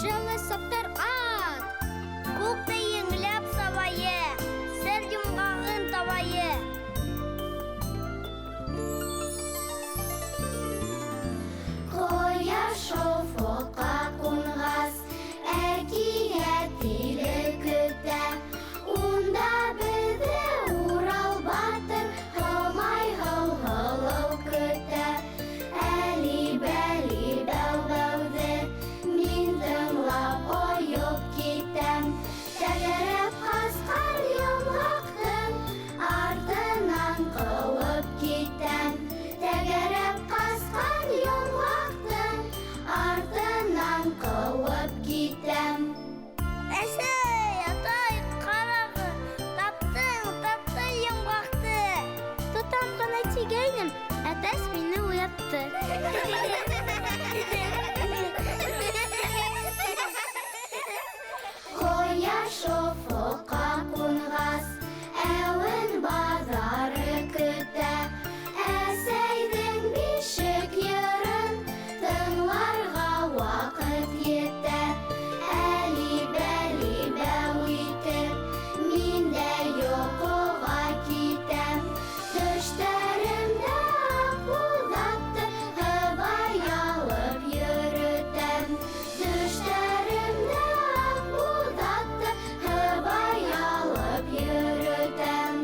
Биржала саптар ат. Күкте еңләп сабайы, сер йомғағын табайы. Ҡояш офоҡҡа ҡунғас, әкиәт иле көтә. Унда беҙҙе Урал батыр, Һомай һыу һылыу көтә. Әли-бәли бәү-бәүҙе мин тыңлап ойоп китәм. Тәгәрәп ҡасҡан йомғаҡтың артынан ҡыуып китәм. Тәгәрәп ҡасҡан йомғаҡтың артынан ҡыуып китәм. Әсәй, атай, ҡарағыҙ, таптым, таптым йомғаҡты. Тотам ғына тигәйнем, әтәс мине уятты. Ҡояш офоҡҡа ҡунғас, әүен баҙары көтә. Әсәйҙең бишек йырын тыңларға ваҡыт етә. Әли-бәли бәү итеп, мин дә йоҡоға китәм. Төштәремдә Аҡбуҙатты һыбай алып йөрөтәм. Төштәремдә Аҡбуҙатты һыбай алып йөрөтәм.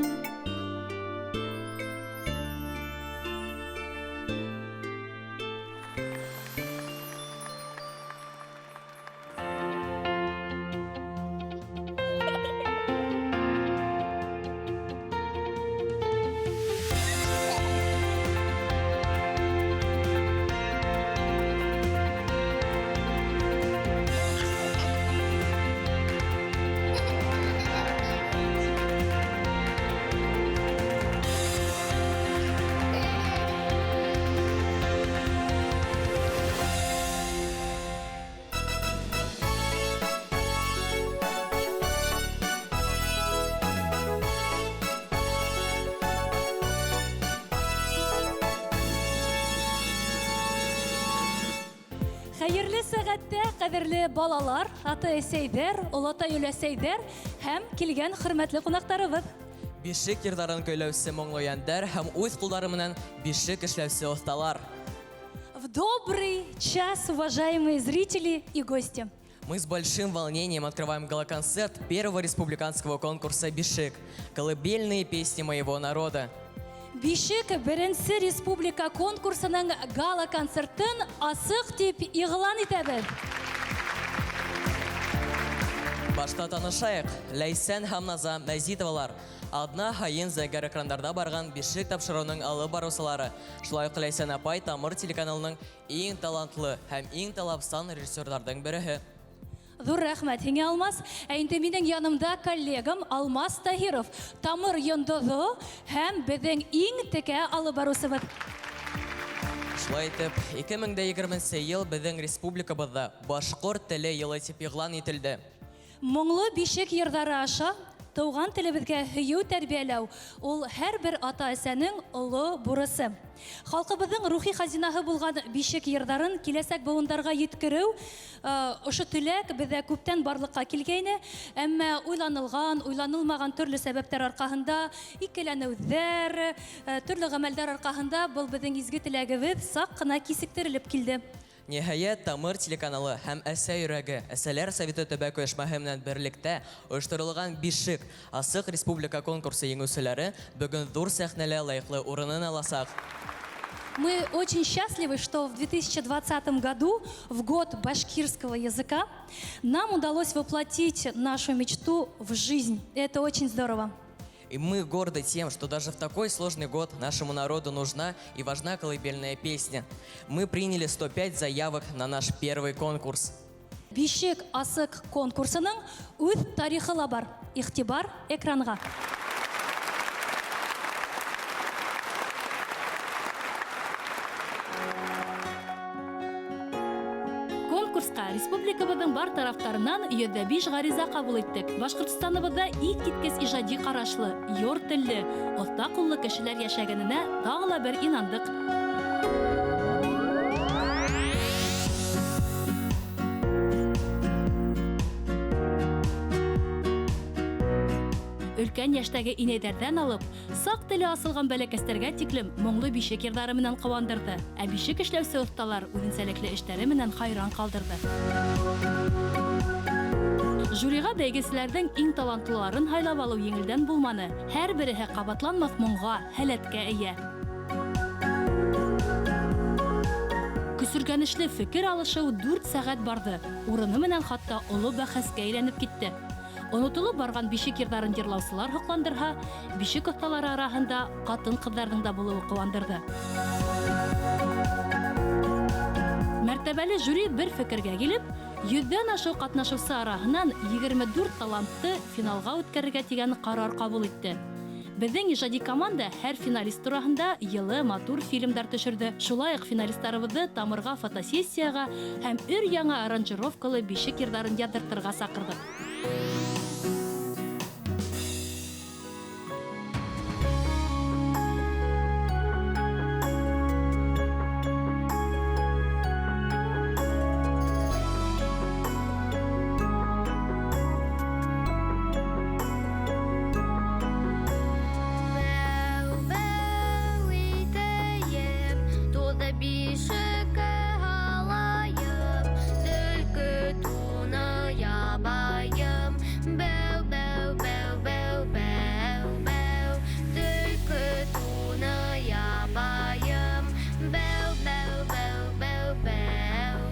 Хәйерле сәғәттә, ҡәҙерле балалар, ата-әсәйҙәр, олатай-өләсәйҙәр һәм килгән хөрмәтле ҡунаҡтарыбыҙ. Бишек йырҙарын көйләүсе моңло йәндәр һәм үҙ ҡулдары менән бишек эшләүсе оҫталар. В добрый час, уважаемые зрители и гости. Мы с большим волнением открываем гала-концерт первого республиканского конкурса «Бишек. Колыбельные песни моего народа». Бишек беренсе республика конкурсының гала-концертын асыҡ тип иғлан итәбеҙ. Башта танышайыҡ. Ләйсән һәм Наза Мәзитовалар. Аҙна һайын зәңгәр экрандарҙа барған Бишек тапшырыуының алып барыусылары. Шулай уҡ Ләйсән апай Тамыр телеканалының иң талантлы һәм иң талапсан режиссерҙарҙың береһе. Ҙур рәхмәт һиңә, Алмаз. Ә инде минең янымда коллегам Алмаз Таһиров, Тамыр йондоҙо һәм беҙҙең иң текә алып барыусыбыҙ. Шулай итеп, ике мең дә егерменсе йыл беҙҙең республикабыҙҙа башҡорт теле йылы тип иғлан ителде. Моңло бишек йырҙары аша тыуған телебеҙгә һөйөү тәрбиәләү ул һәр бер ата-әсәнең оло бурысы. Халҡыбыҙҙың рухи хазинаһы булған бишек йырҙарын киләсәк быуындарға еткереү, ошо теләк беҙҙә күптән барлыҡҡа килгәйне, әммә уйланылған, уйланылмаған төрлө сәбәптәр арҡаһында, икеләнеүҙәр, төрлө ғәмәлдәр арҡаһында был беҙҙең изге теләгебеҙ саҡ ҡына кисектерелеп килде. Ниһайәт, Тамыр телеканалы һәм Әсә йөрәге, Әсәләр Советы төбәк ойошмаһы менән берлектә ойошторолған Бишек асыҡ республика конкурсы еңеүселәре бөгөн ҙур сәхнәлә лайыҡлы урынын аласаҡ. Мы очень счастливы, что в 2020 году, в год башкирского языка, нам удалось воплотить нашу мечту в жизнь. Это очень здорово. И мы горды тем, что даже в такой сложный год нашему народу нужна и важна колыбельная песня. Мы приняли 105 заявок на наш первый конкурс. Бишек асыҡ конкурсының үҙ тарихы ла бар. Иғтибар экранға. Конкурсҡа республикабыҙҙың бар тарафтарынан 105 ғариза ҡабул иттек. Башҡортостаныбыҙҙа иҫ киткес ижади ҡарашлы, йор телле, оҫта ҡуллы кешеләр йәшәгәненә тағы ла бер инандыҡ. Өлкән йәштәге инәйҙәрҙән алып, саҡ теле асылған бәләкәстәргә тиклем моңло бишек йырҙары менән ҡыуандырҙы. Ә бишек эшләүсе оҫталар үҙенсәлекле эштәре менән хайран ҡалдырҙы. Жюриға бәйгеселәрҙең иң талантлыларын һайлап алыу еңелдән булманы. Һәр береһе ҡабатланмаҫ моңға, һәләткә эйә. Көсөргәнешле фекер алышыу 4 сәғәт барҙы. Урыны менән хатта оло бәхәскә әйләнеп китте. Онотолоп барған бишек йырҙарын йырлаусылар һоҡландырһа, бишек оҫталары араһында ҡатын-ҡыҙҙарҙың да булыуы ҡыуандырҙы. Мәртәбәле жюри бер фекергә килеп, 100-дән ашыу ҡатнашыусы араһынан 24 талантты финалға үткәрергә тигән ҡарар ҡабул итте. Беҙҙең ижади команда һәр финалист тураһында йылы, матур фильмдар төшөрҙө. Шулай уҡ финалистарыбыҙҙы Тамырға фотосессияға һәм өр-яңы аранжировкалы бишек йырҙарын яҙҙыртырға саҡырҙыҡ. Бәү-бәү итәйем, тулды бишеккә һалайым, төлкө туны ябайым. Бәү-бәү-бәү-бәү-бәү-бәү, төлкө туны ябайым. Бәү-бәү-бәү-бәү-бәү-бәү.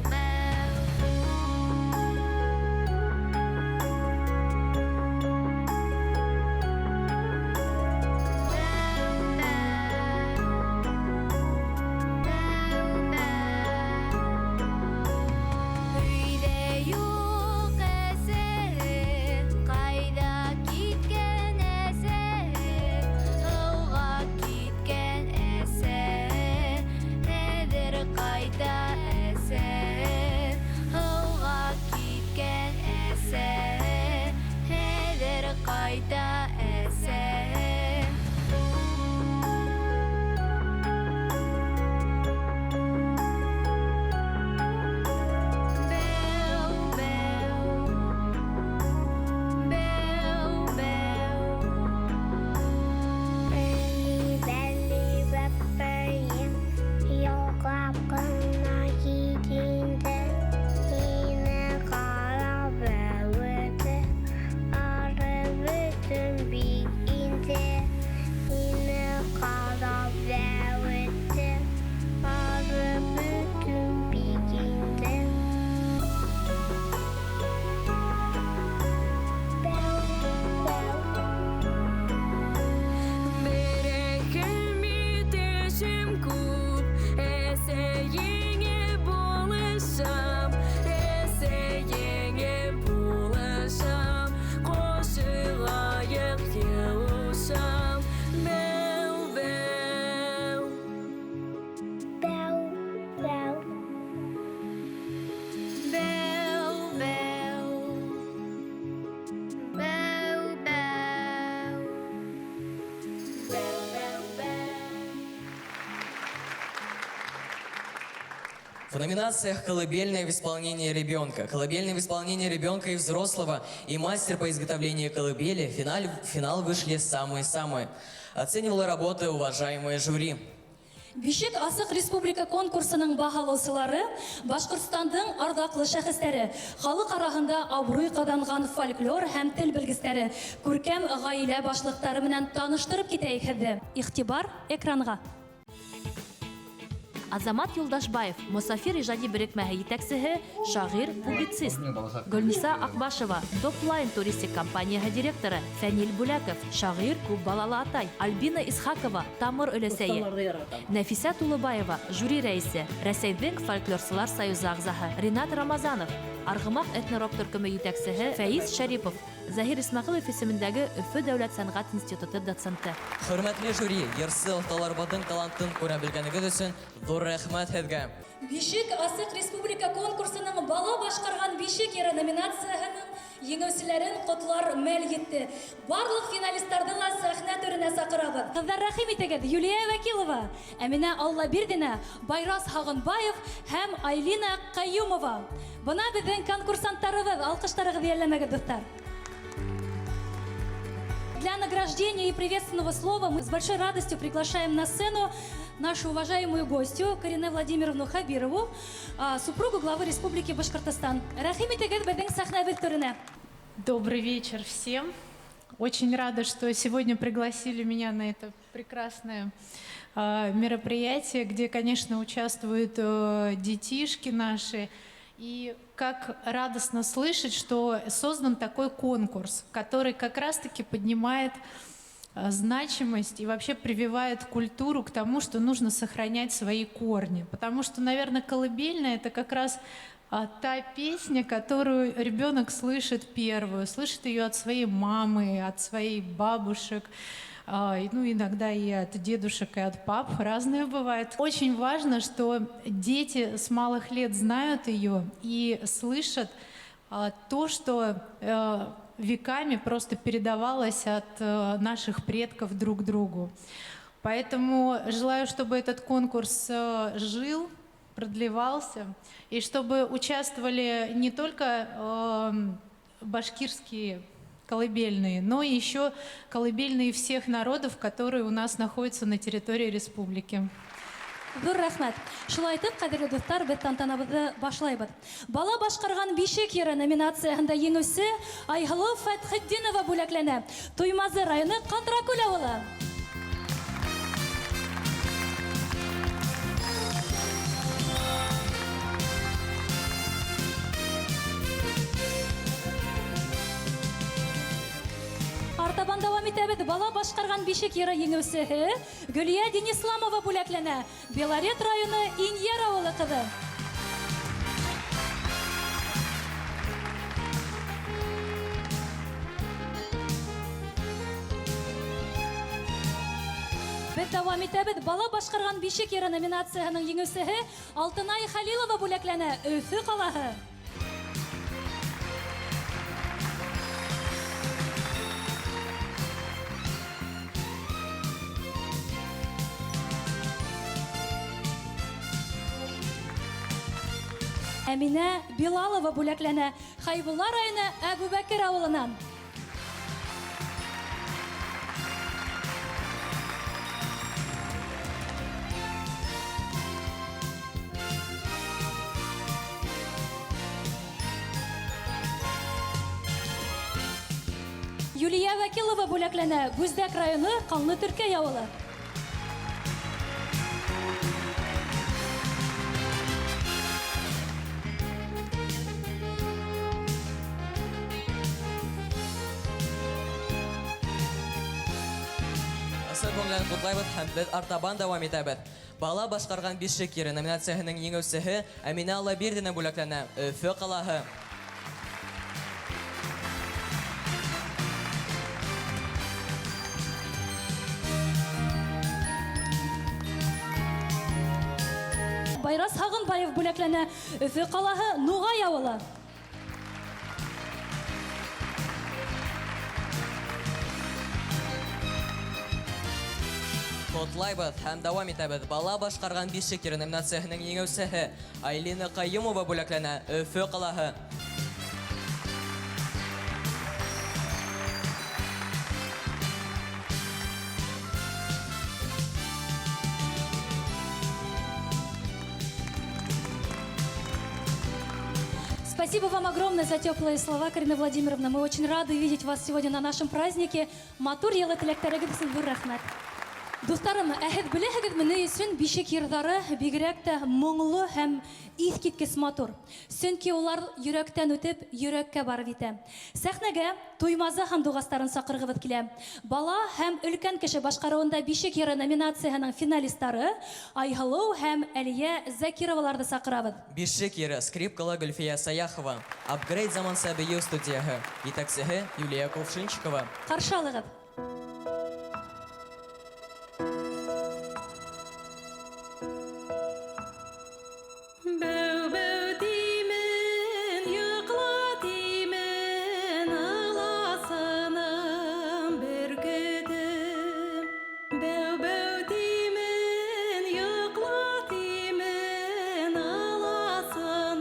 Өйҙә юҡ әсәһе, ҡайҙа киткән әсәһе? Һыуға киткән әсәһе, хәҙер ҡайта әсәһе. Һыуға киткән әсәһе, хәҙер ҡайта әсәһе. Бәү-бәү, бәү-бәү. Бәли-бәли бәпәйем, йоҡлап ҡына кит инде. Һине ҡарап бәүетте, арып бөттөм бит инде. Һине ҡарап бәүетте, арып бөттөм бит инде. Бәү-бәү. Берәхим итешем күп, әсәйеңә булышам, әсәйеңә булышам, ҡушылайыҡ йыуышам. Бәү-бәү. Бәү-бәү. Бәү-бәү, бәү-бәү, бәү-бәү-бәү. В номинациях «Колыбельная в исполнении ребенка», «Колыбельная в исполнении ребенка и взрослого» и «Мастер по изготовлению колыбели» в финал вышли самые-самые. Оценивала работы уважаемое жюри. Бишек асыҡ республика конкурсының баһалаусылары Башҡортостандың арҙаҡлы шәхестәре, халыҡ араһында абруй ҡаҙанған фольклор һәм тел белгестәре, күркәм ғаилә башлыҡтары менән таныштырып китәйек һеҙҙе. Иғтибар экранға. Азамат Юлдашбаев, Мосафир ижади берекмәһе етәксеһе, шағир, публицист. Гөлниса Акбашева, Топлайн туристик компанияһы директоры. Фәнил Бүләков, шағир, күп балалы атай. Альбина Исхакова, Тамыр өләсәйе. Нәфисә Тулыбаева, жюри рәисе, Рәсәйҙең фольклорсылар союзы ағзаһы. Ринат Рамазанов, Арғымаҡ этнорок төркөмө етәксеһе. Фәиз Шәрипов, Заһир Исмәғилов исемендәге Өфө дәүләт сәнғәт институты доценты. Хөрмәтле жюри, йырсы оҫталарыбыҙҙың талантын күрә белгәнегеҙ өсөн ҙур рәхмәт һеҙгә. Бишек асыҡ республика конкурсының бала башҡарған бишек йыры номинацияһының еңеүселәрен ҡотлар мәл етте. Барлыҡ финалистарҙы ла сәхнә түренә саҡырабыҙ. Ҡыҙҙар, рәхим итегеҙ, Юлия Вәкилова, Әминә Аллабирҙина, Байрас Һағынбаев һәм Айлина Ҡәйүмова. Бына беҙҙең конкурсанттарыбыҙ, алҡыштарығыҙ йәлләмәгеҙ, дуҫтар. Для награждения и приветственного слова мы с большой радостью приглашаем на сцену нашу уважаемую гостью Карине Владимировну Хабирову, супругу главы Республики Башкортостан. Рәхим итегеҙ беҙҙең сәхнәбеҙ түренә. Добрый вечер всем. Очень рада, что сегодня пригласили меня на это прекрасное мероприятие, где, конечно, участвуют детишки наши. И как радостно слышать, что создан такой конкурс, который как раз-таки поднимает значимость и вообще прививает культуру к тому, что нужно сохранять свои корни. Потому что, наверное, колыбельная — это как раз та песня, которую ребенок слышит первую, слышит ее от своей мамы, от своей бабушек, ну, иногда и от дедушек, и от пап, разное бывает. Очень важно, что дети с малых лет знают ее и слышат то, что веками просто передавалось от наших предков друг другу. Поэтому желаю, чтобы этот конкурс жил, продлевался, и чтобы участвовали не только башкирские колыбельные, но и еще колыбельные всех народов, которые у нас находятся на территории республики. Ҙур рәхмәт. Шулай итеп, ҡәҙерле дуҫтар, беҙ тантанабыҙҙы башлайбыҙ. Бала башҡарған бишек йыры номинацияһында еңеүсе Айһылыу Фәтхетдинова бүләкләнә. Туймазы районы Ҡандракүл ауылы. Артабан дауам итәбеҙ. Бала башҡарған бишек йыры еңеүсеһе Гөлиә Денисламова бүләкләнә. Белорет районы Инйәр ауылы ҡыҙы. Беҙ дауам итәбеҙ. Бала башҡарған бишек йыры номинацияһының еңеүсеһе Алтынай Хәлилова бүләкләнә. Өфө ҡалаһы. Әминә Билалова бүләкләнә. Хәйбулла районы Әбүбәкер ауылынан. Юлия Вәкилова бүләкләнә. Бүздәк районы Ҡанлы Төркәй ауылы. Ысын күңелдән ҡотлайбыҙ һәм беҙ артабан дауам итәбеҙ. Бала башҡарған бишек йыры номинацияһының еңеүсеһе Әминә Аллабирҙина бүләкләнә. Өфө ҡалаһы. Байрас Һағынбаев бүләкләнә. Өфө ҡалаһы Нуғай ауылы. Ҡотлайбыҙ һәм дауам итәбеҙ. Бала башҡарған бишек йыры номинацияһының еңеүсеһе Айлина Ҡайымова бүләкләнә. Өфө ҡалаһы. Спасибо вам огромное за теплые слова, Карина Владимировна. Мы очень рады видеть вас сегодня на нашем празднике. Матур йылы теләктәрегеҙ өсөн ҙур рәхмәт. Дуҫтарым, ә һеҙ беләһегеҙме, ни өсөн бишек йырҙары бигерәк тә моңло һәм иҫ киткес матур? Сөнки улар йөрәктән үтеп, йөрәккә барып етә. Сәхнәгә Туймазы һандуғастарын саҡырғыбыҙ килә. Бала һәм өлкән кеше башҡарыуында бишек йыры номинацияһының финалистары Айһылыу һәм Әлиә Закироваларҙы саҡырабыҙ. Бишек йыры скрипкала Гөлфиә Саяхова, Апгрейд заманса бейеү студияһы, етәксеһе Юлия Кувшинчикова. Ҡаршы алығыҙ. Бәү-бәү тимен, йоҡла тимен, ыласыным бөркөтөм. Бәү-бәү тимен, йоҡла тимен, ыласыным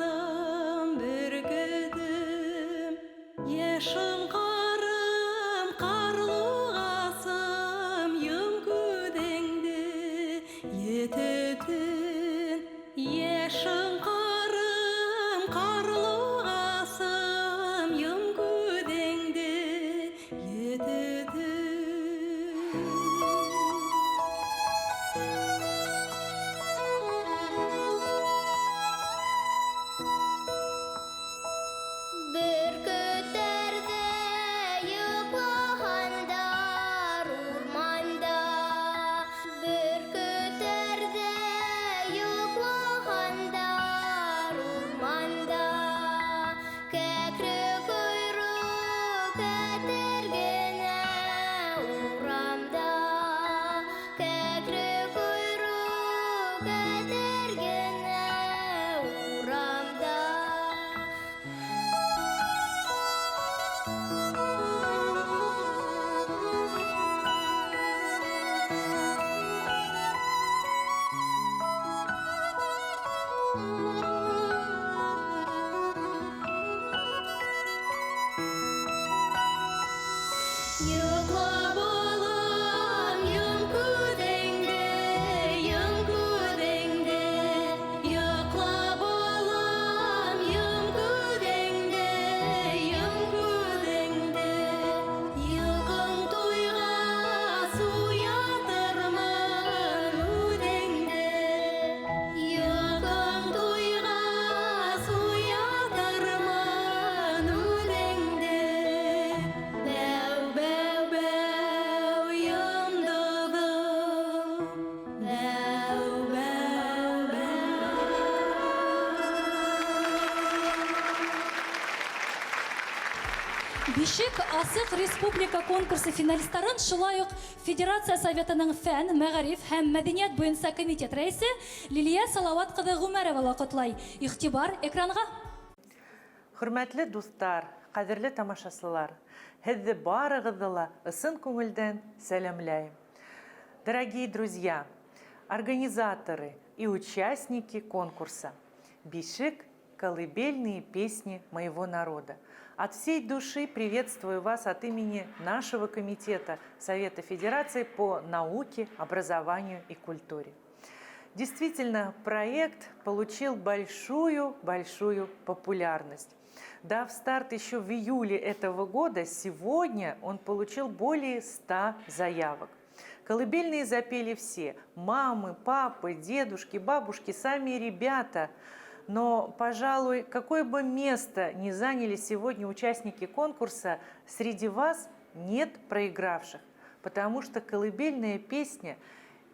бөркөтөм. Йәшем ҡарым, ҡарлуғасым, Йоҡла, балам, йом күҙеңде, йом күҙеңде. Йоҡла, балам, йом күҙеңде, йом күҙеңде. Йоҡоң туйғас уятырмын үҙеңде. Йоҡоң туйғас уятырмын үҙеңде. Бәү, бәү, бәү, йондоҙом. Бәү, бәү, бәү. Бишек асыҡ республика конкурсы финалисттарын шулай уҡ Федерация Советының фән, мәғариф һәм мәҙәниәт буйынса комитет рәйесе Лилиә Салауат ҡыҙы Ғүмәрова ла ҡотлай. Иғтибар экранға. Хөрмәтле дуҫтар, ҡәҙерле тамашасылар, һеҙҙе барығыҙҙы ла ысын күңелдән сәләмләйем. Дорогие друзья, организаторы и участники конкурса «Бишек. Колыбельные песни моего народа». От всей души приветствую вас от имени нашего комитета Совета Федерации по науке, образованию и культуре. Действительно, проект получил большую-большую популярность. Дав старт еще в июле этого года, сегодня он получил более 100 заявок. Колыбельные запели все – мамы, папы, дедушки, бабушки, сами ребята. Но, пожалуй, какое бы место ни заняли сегодня участники конкурса, среди вас нет проигравших, потому что колыбельная песня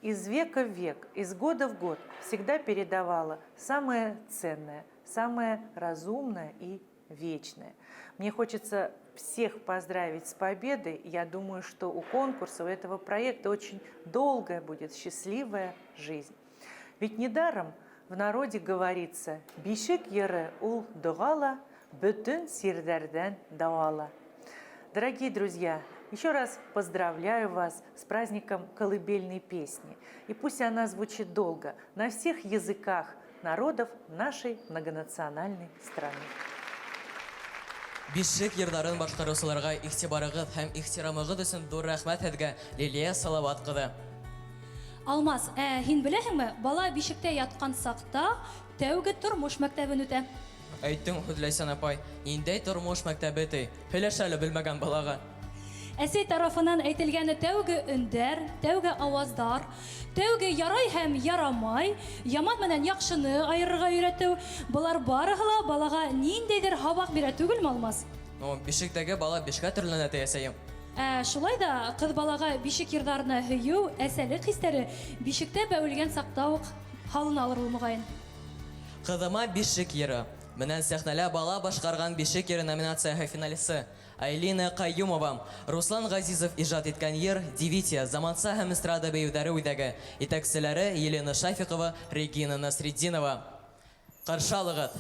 из века в век, из года в год всегда передавала самое ценное, самое разумное и вечное. Мне хочется всех поздравить с победой. Я думаю, что у конкурса, у этого проекта очень долгая будет счастливая жизнь. Ведь недаром в народе говорится: «Бишек йыры ул дога ла, бөтөн сирҙәрҙән дауа ла». Дорогие друзья, еще раз поздравляю вас с праздником колыбельной песни. И пусть она звучит долго на всех языках народов нашей многонациональной страны. Бишек йырҙарын башҡарыусыларға иғтибарығыҙ һәм ихтирамығыҙ өсөн ҙур рәхмәт һеҙгә, Лилиә Салауат ҡыҙы. Алмаз, ә һин беләһеңме, бала бишектә ятҡан саҡта тәүге тормош мәктәбен үтә. Әйттең һүҙ, Ләйсән апай, ниндәй тормош мәктәбе ти? Һөйләш әле белмәгән балаға. Әсәй тарафынан әйтелгән тәүге өндәр, тәүге ауаздар, тәүге ярай һәм ярамай, яман менән яҡшыны айырырға өйрәтеү, былар барыһы ла балаға ниндәйҙер һабаҡ бирә түгелме, Алмаз? Ну, бишектәге бала бишкә төрләнә ти, әсәйем. Ә, шулай да ҡыҙ балаға бишек йырҙарына һөйөү, әсәлек хистәре бишектә бәүелгән саҡта уҡ һалыналыр ул, моғайын. Ҡыҙыма бишек йыры. Менән сәхнәлә бала башҡарған бишек йыры номинацияһы финалисы Айлина Ҡайюмова. Руслан Ғәзизов ижад иткән йыр Девития заманса һәм эстрада бейеүҙәре үҙәге. Етәкселәре Елена Шафиҡова, Регина Насретдинова. Ҡаршы алығыҙ.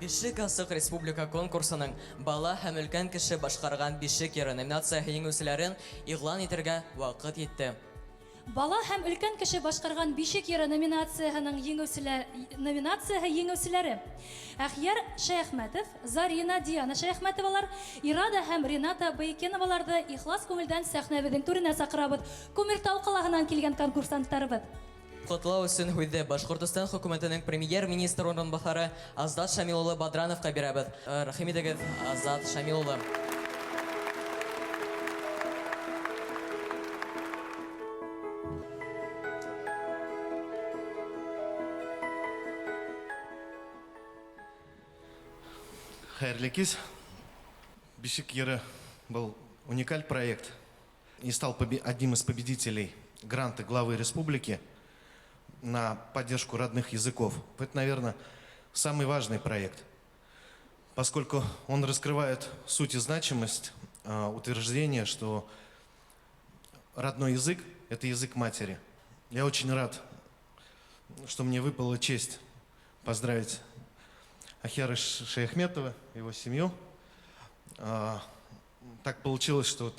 Бишек асыҡ республика конкурсының бала һәм өлкән кеше башҡарған бишек йыры номинацияһы еңеүселәрен иғлан итергә ваҡыт етте. Бала һәм өлкән кеше башҡарған бишек йыры номинацияһының еңеүселәр номинацияһы еңеүселәре. Әхйәр Шәйәхмәтов, Зарина, Диана Шәйәхмәтовалар, Ирада һәм Рената Байкеноваларҙы ихлас күңелдән сәхнәбеҙҙең түренә саҡырабыҙ. Күмертау ҡалаһынан килгән конкурсанттарыбыҙ. Ҡотлау өсөн һүҙҙе Башҡортостан хөкүмәтенең премьер-министр урынбаҫары Азат Шамил улы Бадрановҡа бирәбеҙ. Рәхим итегеҙ, Азат Шамил улы. Хәйерле кис. Бишек йыры был уникаль проект и стал одним из победителей гранта главы республики на поддержку родных языков. Это, наверное, самый важный проект, поскольку он раскрывает суть и значимость утверждения, что родной язык – это язык матери. Я очень рад, что мне выпала честь поздравить Ахьяра Шаяхметова, его семью. Так получилось, что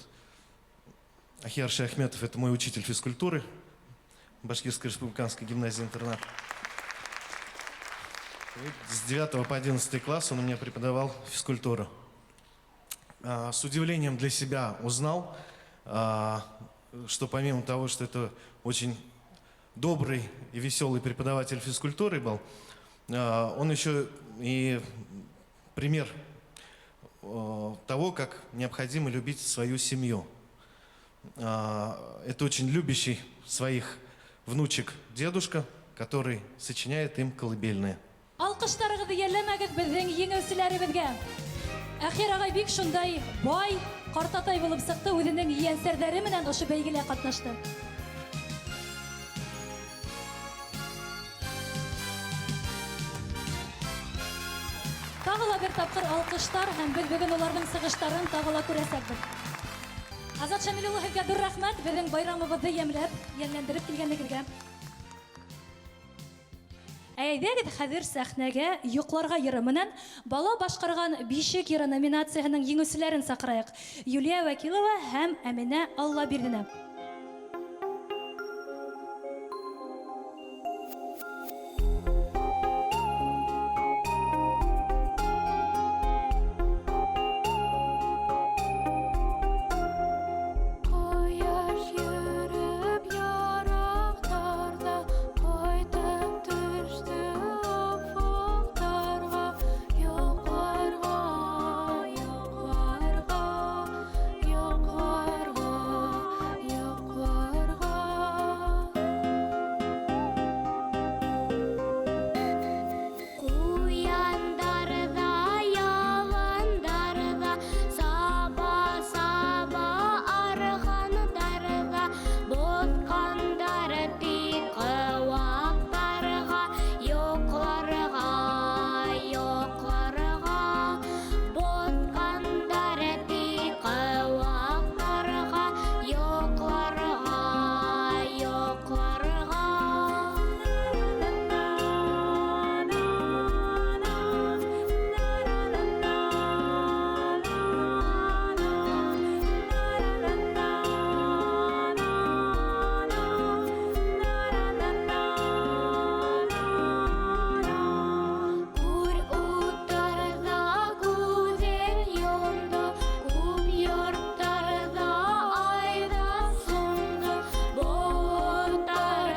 Ахьяр Шаяхметов – это мой учитель физкультуры Башкирской республиканской гимназии-интернат. С 9 по 11 класс он у меня преподавал физкультуру. С удивлением для себя узнал, что помимо того, что это очень добрый и веселый преподаватель физкультуры был, он еще и пример того, как необходимо любить свою семью. Это очень любящий своих внучек дедушка, который сочиняет им колыбельные. Алҡыштарығыҙҙы йәлләмәгеҙ беҙҙең еңеүселәребеҙгә. Әхир ағай бик шундай бай ҡартатай булып сыҡты, үҙенең ейәнсәрҙәре менән ошо бәйгелә ҡатнашты. Тағы ла бер тапҡыр алҡыштар һәм беҙ бөгөн уларҙың сығыштарын тағы ла күрәсәкбеҙ. Азат Шамил улы, һеҙгә ҙур рәхмәт, беҙҙең байрамыбыҙҙы йәмләп, йәнләндереп килгәнегеҙгә. Әйҙәгеҙ хәҙер сәхнәгә йоҡларға йыры менән бала башҡарған бишек йыры номинацияһының еңеүселәрен саҡырайыҡ. Юлия Вәкилова һәм Әминә Аллабирҙина. Ҡояш йөрөп яраҡтарҙа, ҡайтып төштө офоҡтарға, йоҡларға, йоҡларға, йоҡларға, йоҡларға. Ҡуяндарҙа, яландарҙа, саба-саба арығандарҙа, боҫҡандар тик ҡыуаҡтарға, йоҡларға, йоҡларға, боҫҡандар тик ҡыуаҡтарға, йоҡларға, йоҡларға. Күр уттарҙа күҙен йомдо, күп йорттарҙа айҙа сумды, болоттар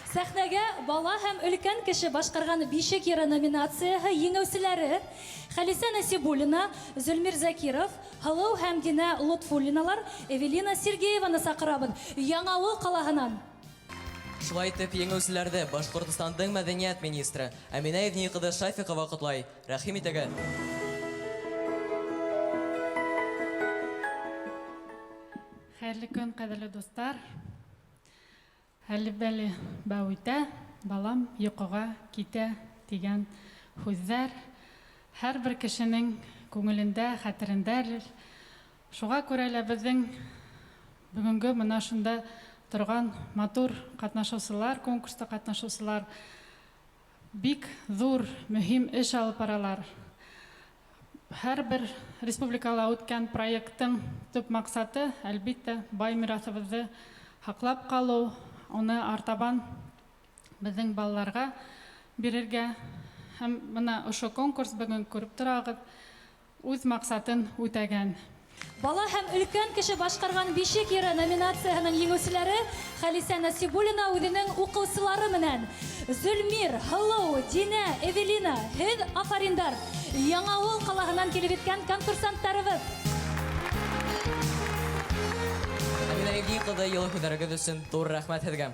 Сәхнәгә бала һәм өлкән кеше башҡарған бишек йыры номинацияһы еңеүселәре Хәлисә Насибуллина, Зөлмир Закиров, Һылыу һәм Динә Лотфуллиналар, Эвелина Сергееваны саҡырабыҙ Яңауыл ҡалаһынан. Шулай итеп, еңеүселәрҙе Башҡортостандың мәҙәниәт министры Әминә Евни ҡыҙы Шафиҡова ҡотлай. Рәхим итегеҙ. Хәйерле көн, ҡәҙерле дуҫтар. Әле бәле бәү итә, балам йоҡоға китә тигән һүҙҙәр һәр бер кешенең күңелендә, хәтерендә. Шуға күрә лә беҙҙең бөгөнгө мына шунда торған матур ҡатнашыусылар, конкурста ҡатнашыусылар бик ҙур, мөһим эш алып баралар. Һәр бер республикала үткән проекттың төп маҡсаты, әлбиттә, бай мираҫыбыҙҙы һаҡлап ҡалыу, уны артабан беҙҙең балаларға бирергә. Һәм бына ошо конкурс бөгөн күреп торағыҙ, үҙ маҡсатын үтәгән. Бала һәм өлкән кеше башҡарған бишек йыры номинацияһының еңеүселәре Хәлисә Насибуллина үҙенең уҡыусылары менән. Зөлмир, Һылыу, Динә, Эвелина, һеҙ афариндар. Яңауыл ҡалаһынан килеп еткән конкурсанттарыбыҙ. Әминә Евни ҡыҙы, йылы һүҙҙәрегеҙ өсөн ҙур рәхмәт һеҙгә.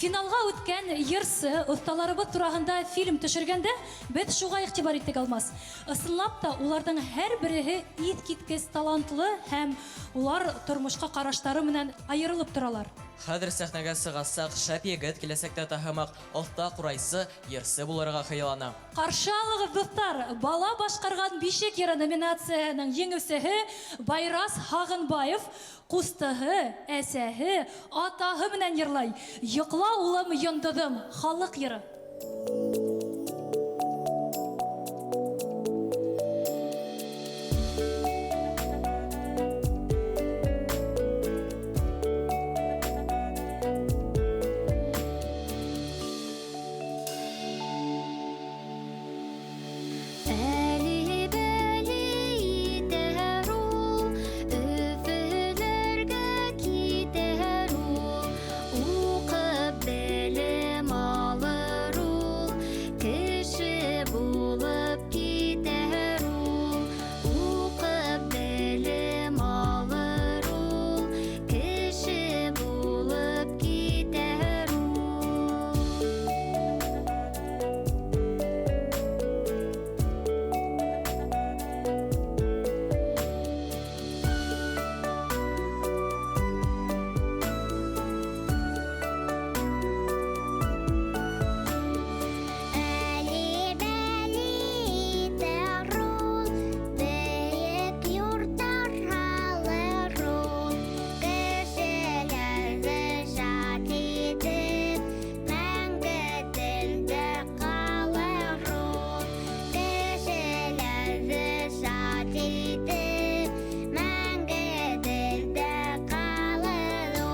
Финалға үткән йырсы оҫталарыбыҙ тураһында фильм төшөргәндә беҙ шуға иғтибар иттек, Алмас. Ысынлап та уларҙың һәр береһе иҫ киткес талантлы һәм улар тормошҡа ҡараштары менән айырылып торалар. Хәҙер сәхнәгә сығасаҡ шәп егет киләсәктә таһымаҡ оҫта ҡурайсы, йырсы булырға хыяллана. Ҡаршы алығыҙ, дуҫтар, бала башҡарған бишек йыры номинацияһының еңеүсеһе Байрас Һағынбаев ҡустыһы, әсәһе, атаһы менән йырлай. Йоҡла, улым, йондоҙом, халыҡ йыры. Әле-бәле итәр ул, Өфөләргә китәр ул, уҡып белем алыр ул, кеше булып китәр ул, уҡып белем алыр ул, кеше булып китәр ул. Әле-бәле итәр ул, бейек йорттар һалыр ул, кешеләрҙе шат итеп, мәңге телдә ҡалыр ул, кешеләрҙе шат итеп, мәңге телдә ҡалыр ул.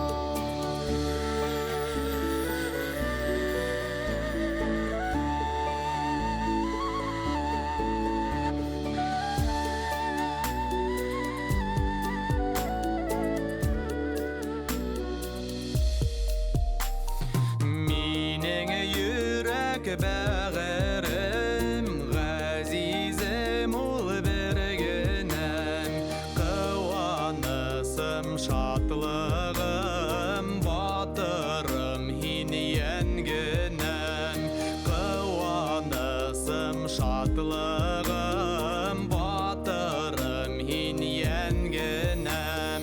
Минең йөрәк бәғерем, ғәзизем ул бер генәм, ҡыуанысым, шатлығым, батырым һин йәнгенәм, ҡыуанысым, шатлығым, батырым һин йәнгенәм.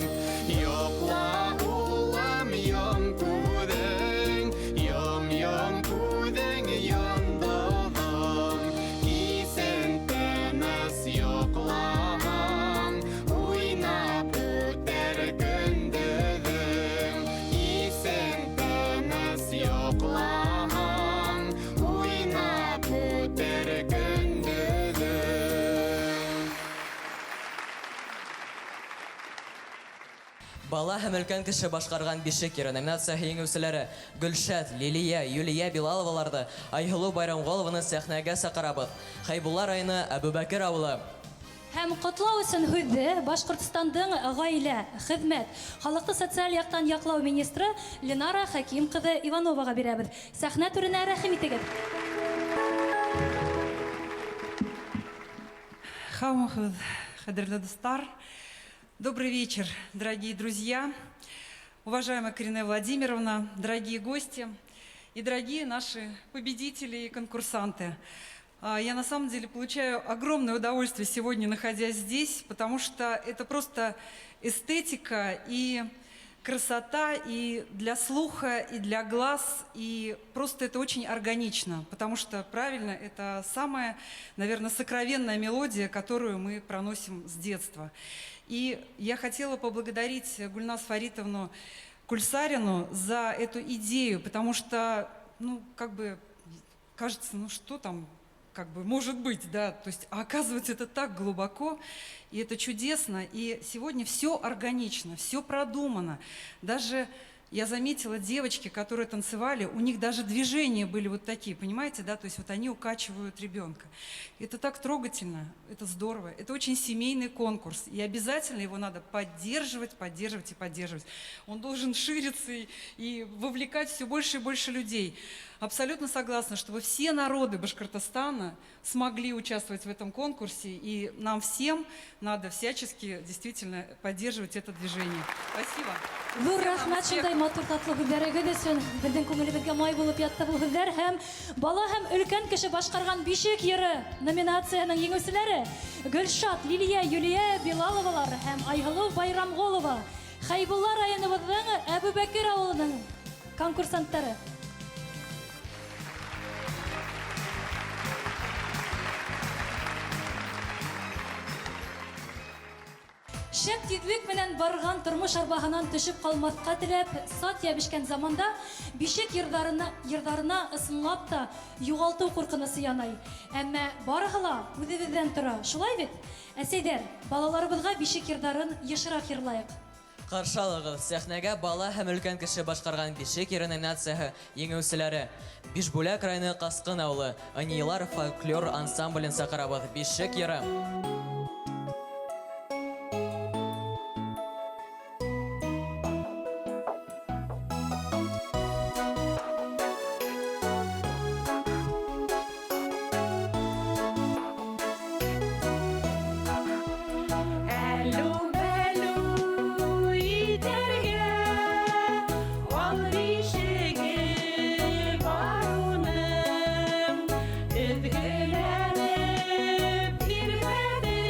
Йоҡла, улым, йом күҙең, йом, йом күҙең, йондоҙом, кисен тыныс йоҡлаһаң, уйнап үтер көндөҙөң, кисен тыныс йоҡлаһаң, уйнап үтер көндөҙөң. Бала һәм өлкән кеше башҡарған бишек йыры номинацияһы еңеүселәре Гөлшәт, Лилия, Юлия Билаловаларҙы, Айһылыу Байрамғолованы сәхнәгә саҡырабыҙ. Хәйбулла районы, Әбүбәкер ауылы. Һәм ҡотлау өсөн һүҙҙе Башҡортостандың ғаилә, хеҙмәт, халыҡты социаль яҡтан яҡлау министры Ленара Хәким ҡыҙы Ивановаға бирәбеҙ. Сәхнә түренә рәхим итегеҙ. Һаумыһығыҙ, ҡәҙерле дуҫтар. Добрый вечер, дорогие друзья, уважаемая Карине Владимировна, дорогие гости и дорогие наши победители и конкурсанты. Я на самом деле получаю огромное удовольствие сегодня, находясь здесь, потому что это просто эстетика и красота и для слуха, и для глаз, и просто это очень органично, потому что, правильно, это самая, наверное, сокровенная мелодия, которую мы проносим с детства. И я хотела поблагодарить Гульназ Фаритовну Кульсарину за эту идею, потому что, ну, как бы, кажется, ну что там, как бы, может быть, да, то есть, а оказывается, это так глубоко, и это чудесно, и сегодня все органично, все продумано. Даже я заметила девочки, которые танцевали, у них даже движения были вот такие, понимаете, да, то есть вот они укачивают ребенка. Это так трогательно, это здорово, это очень семейный конкурс, и обязательно его надо поддерживать, поддерживать и поддерживать. Он должен шириться и вовлекать все больше и больше людей. Абсолютно согласна, чтобы все народы Башкортостана смогли участвовать в этом конкурсе, и нам всем надо всячески действительно поддерживать это движение. Спасибо. Ҙур рәхмәт шундай матур татлы һүҙҙәрегеҙ өсөн. Беҙҙең күңелебеҙгә май булып ятты был һүҙҙәр һәм бала һәм өлкән кеше башҡарған бишек йыры номинацияның еңеүселәре Гөлшат, Лилия, Юлия Билаловалар һәм Айһылыу Байрамғолова. Хәйбулла районыбыҙҙың Әбүбәкер ауылының конкурсанттары. Шәп тиҙлек менән барған тормош арбаһынан төшөп ҡалмаҫҡа теләп, сат йәбешкән заманда бишек йырҙарына ысынлап та юғалтыу ҡурҡынысы янай. Әммә барыһы ла үҙебеҙҙән тора, шулай бит? Әсәйҙәр, балаларыбыҙға бишек йырҙарын йышыраҡ йырлайыҡ. Ҡаршы алығыҙ, сәхнәгә бала һәм өлкән кеше башҡарған бишек йыры номинацияһы еңеүселәре. Бишбүләк районы Ҡасҡын ауылы Ынйылар фольклор ансамблен саҡырабыҙ. Бишек йыры. Әлү-бәлү итергә, ал бишеге бар уның. Өҙгөләнеп тирбәнеп.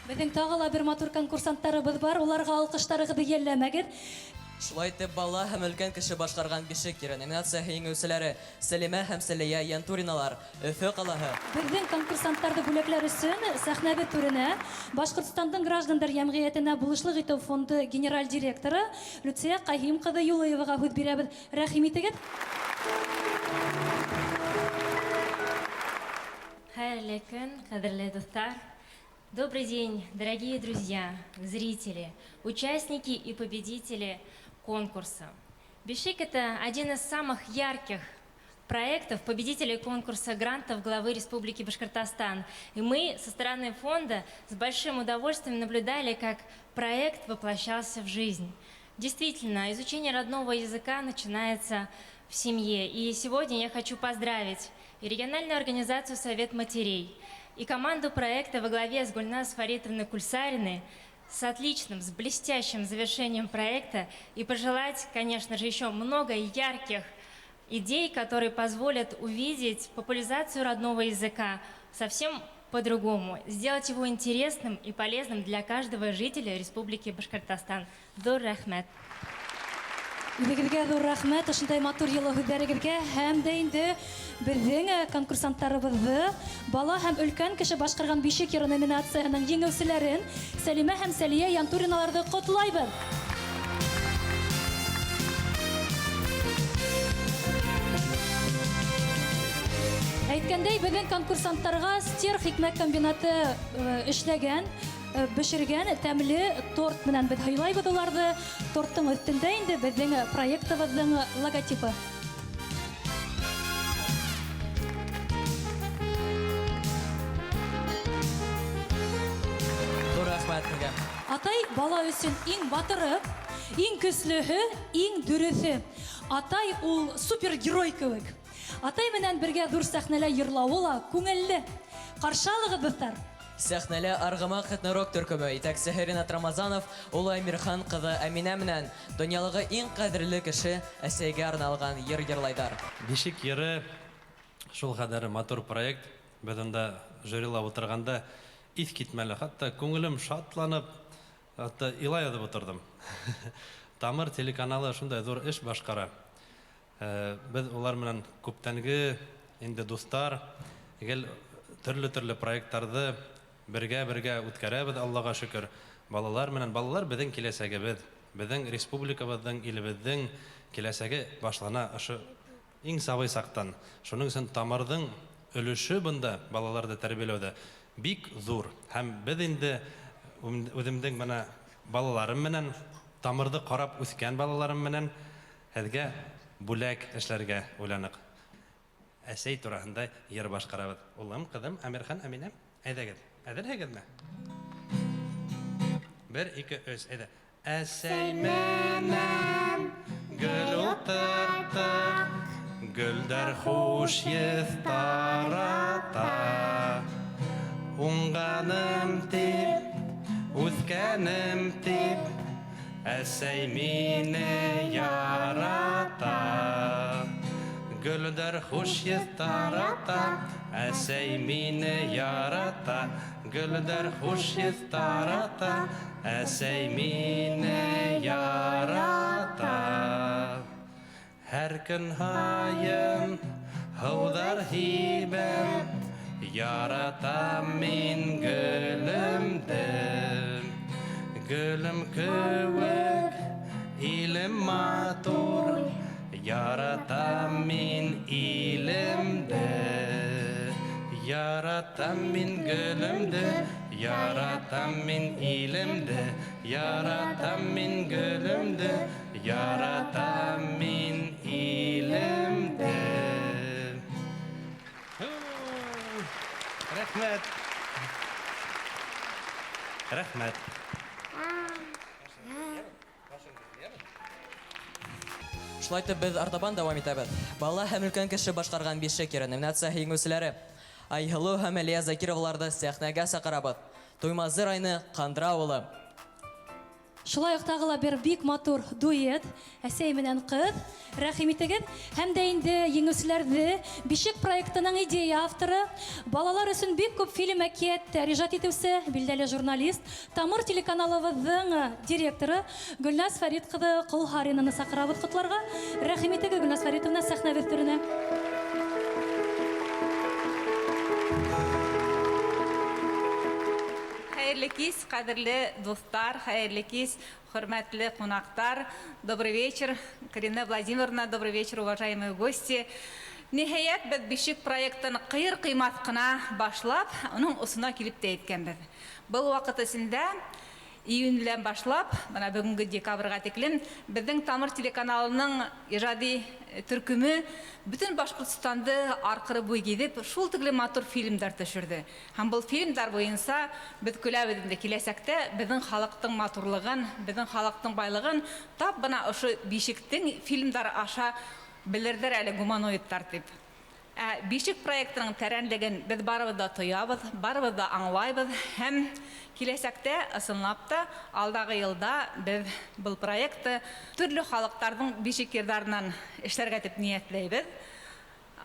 Беҙҙең тағы ла бер матур конкурсанттарыбыҙ бар, уларға алҡыштарығыҙҙы йәлләмәгеҙ. Шулай итеп, бала һәм өлкән кеше башҡарған Бишек йыры номинацияһы еңеүселәре Сәлимә һәм Сәлиә Янтуриналар, Өфө ҡалаһы. Беҙҙең конкурсанттарҙы бүләкләр өсөн сәхнәбеҙ түренә Башҡортостандың граждандар йәмғиәтенә булышлыҡ итеү фонды генераль директоры Люция Ҡаһим ҡыҙы Юлыеваға һүҙ бирәбеҙ. Рәхим итегеҙ. Хәйерле көн, ҡәҙерле дуҫтар. Добрый день, дорогие друзья, зрители, участники и победители конкурса. Бишек – это один из самых ярких проектов победителей конкурса грантов главы Республики Башкортостан. И мы со стороны фонда с большим удовольствием наблюдали, как проект воплощался в жизнь. Действительно, изучение родного языка начинается в семье. И сегодня я хочу поздравить и региональную организацию «Совет матерей», и команду проекта во главе с Гульназ Фаритовной Кульсариной с отличным, с блестящим завершением проекта и пожелать, конечно же, еще много ярких идей, которые позволят увидеть популяризацию родного языка совсем по-другому, сделать его интересным и полезным для каждого жителя Республики Башкортостан. Ҙур рәхмәт. Үҙегеҙгә ҙур рәхмәт ошондай матур йылы һүҙҙәрегеҙгә һәм дә инде беҙҙең конкурсанттарыбыҙҙы бала һәм өлкән кеше башҡарған Бишек йыры номинацияһының еңеүселәрен Сәлимә һәм Сәлиә Янтуриналарҙы ҡотлайбыҙ. Әйткәндәй, беҙҙең конкурсанттарға Стерх икмәк комбинаты эшләгән, бешергән тәмле торт менән беҙ һыйлайбыҙ уларҙы. Торттың өҫтөндә инде беҙҙең проектыбыҙҙың логотипы. Ҙур рәхмәт һеҙгә. Атай бала өсөн иң батыры, иң көслөһө, иң дөрөҫө. Атай ул супергерой кеүек. Атай менән бергә ҙур сәхнәлә йырлауы ла күңелле. Ҡаршы алығыҙ, дуҫтар. Сәхнәлә Арғымаҡ этнорок төркөмө етәксеһе Ринат Рамазанов улы Әмирхан ҡыҙы Әминә менән донъялығы иң ҡәҙерле кеше әсәйгә арналған йыр йырлайҙар. Бишек йыры шул ҡәҙәр матур проект. Беҙ унда жюрила ултырғанда иҫ китмәле. Хатта күңелем шатланып, хатта илай яҙып ултырҙым. Тамыр телеканалы шундай ҙур эш башҡара. Беҙ улар менән күптәнге инде дуҫтар, гел төрлө-төрлө проекттарҙы бергә-бергә үткәрәбеҙ, Аллаға шөкөр. Балалар менән, балалар беҙҙең киләсәгебеҙ, беҙҙең республикабыҙҙың, илебеҙҙең киләсәге башлана ошо иң сабый саҡтан. Шуның өсөн тамырҙың өлөшө бында балаларҙы тәрбиәләүҙә бик ҙур. Һәм беҙ инде үҙемдең бына балаларым менән, тамырҙы ҡарап үҫкән балаларым менән һеҙгә бүләк эшләргә уйланыҡ. Әсәй тураһында йыр башҡарабыҙ. Улым, ҡыҙым, Әмирхан, Әминә, әйҙәгеҙ. Әҙерһегеҙме? 1, 2, 3, әйҙә. Әсәй менән гөл ултырттыҡ, гөлдәр хуш еҫ тарата. Уңғаным тип, үҫкәнем тип, әсәй мине ярата. Гөлдәр хуш еҫ тарата, әсәй мине ярата. Гөлдәр хуш еҫ тарата, әсәй мине ярата. Һәр көн һайын һыуҙар һибәм, яратам мин гөлөмдө. Гөлөм кеүек илем матур, яратам мин илемде. Яратам мин гөлөмдө, яратам мин илемде, яратам мин гөлөмдө, яратам мин илемде. Рәхмәт. Рәхмәт. Шулай итеп, беҙ артабан дауам итәбеҙ. Бала һәм өлкән кеше башҡарған Бишек йыры номинацияһы еңеүселәре Айһылыу һәм Әлиә Закироваларҙы сәхнәгә саҡырабыҙ. Туймазы районы Ҡандра ауылы. Шулай ук тағы ла бер бик матур дуэт, әсәй менән ҡыҙ. Рәхим итегеҙ. Һәм дә инде еңеүселәрҙе Бишек проектының идея авторы, балалар өсөн бик күп фильм әкиәттәр ижад итеүсе, билдәле журналист, Тамыр телеканалыбыҙҙың директоры Гөлназ Фәрит ҡыҙы Ҡолһаринаны саҡырабыҙ ҡотларға. Рәхим итегеҙ, Гөлназ Фәритовна, сәхнәбеҙ түренә. Хәйерле кис, ҡәҙерле дуҫтар, хәйерле кис, хөрмәтле ҡунаҡтар. Добрый вечер, Карине Владимировна, добрый вечер, уважаемые гости. Ниһайәт, беҙ Бишек проектын ҡыйыр-ҡыймаҫ ҡына башлап, уның осона килеп тә еткәнбеҙ. Был ваҡыт эсендә июньдән башлап, бына бөгөнгө декабргә тиклем беҙҙең Тамыр телеканалының ижади төркөмө бөтөн Башҡортостанды арҡыры буй гиҙеп, шул тиклем матур фильмдар төшөрҙө. Һәм был фильмдар буйынса беҙ көләбеҙ инде киләсәктә беҙҙең халыҡтың матурлығын, беҙҙең халыҡтың байлығын тап бына ошо Бишектең фильмдар аша белерҙәр әле гуманоидтар тип. Бишек проектының тәрәнлеген беҙ барыбыҙ да тоябыҙ, барыбыҙ да аңлайбыҙ һәм киләсәктә ысынлап та алдағы йылда беҙ был проектты төрлө халыҡтарҙың бишек йырҙарынан эшләргә тип ниәтләйбеҙ.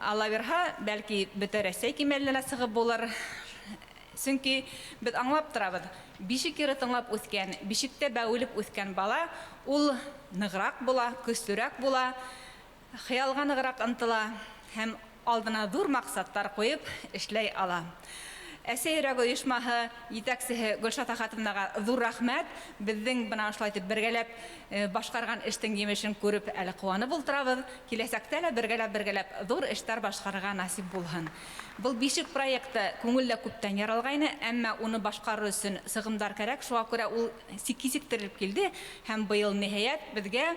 Алла бирһә, бәлки бөтә Рәсәй кимәленә лә сығып булыр. Сөнки беҙ аңлап торабыҙ, бишек йыры тыңлап үҫкән, бишектә бәүелеп үҫкән бала ул нығыраҡ була, көслөрәк була, хыялға нығыраҡ ынтыла һәм алдына ҙур маҡсаттар ҡуйып эшләй ала. Әсәй йөрәге ойошмаһы етәксеһе Гөлшат Әхәтовнаға ҙур рәхмәт. Беҙҙең бына ошолай итеп бергәләп башҡарған эштең емешен күреп әле ҡыуанып ултырабыҙ. Киләсәктә лә бергәләп-бергәләп ҙур эштәр башҡарырға насип булһын. Был Бишек проекты күңелдә күптән яралғайны, әммә уны башҡарыр өсөн сығымдар кәрәк. Шуға күрә ул кисектерелеп килде һәм быйыл ниһайәт беҙгә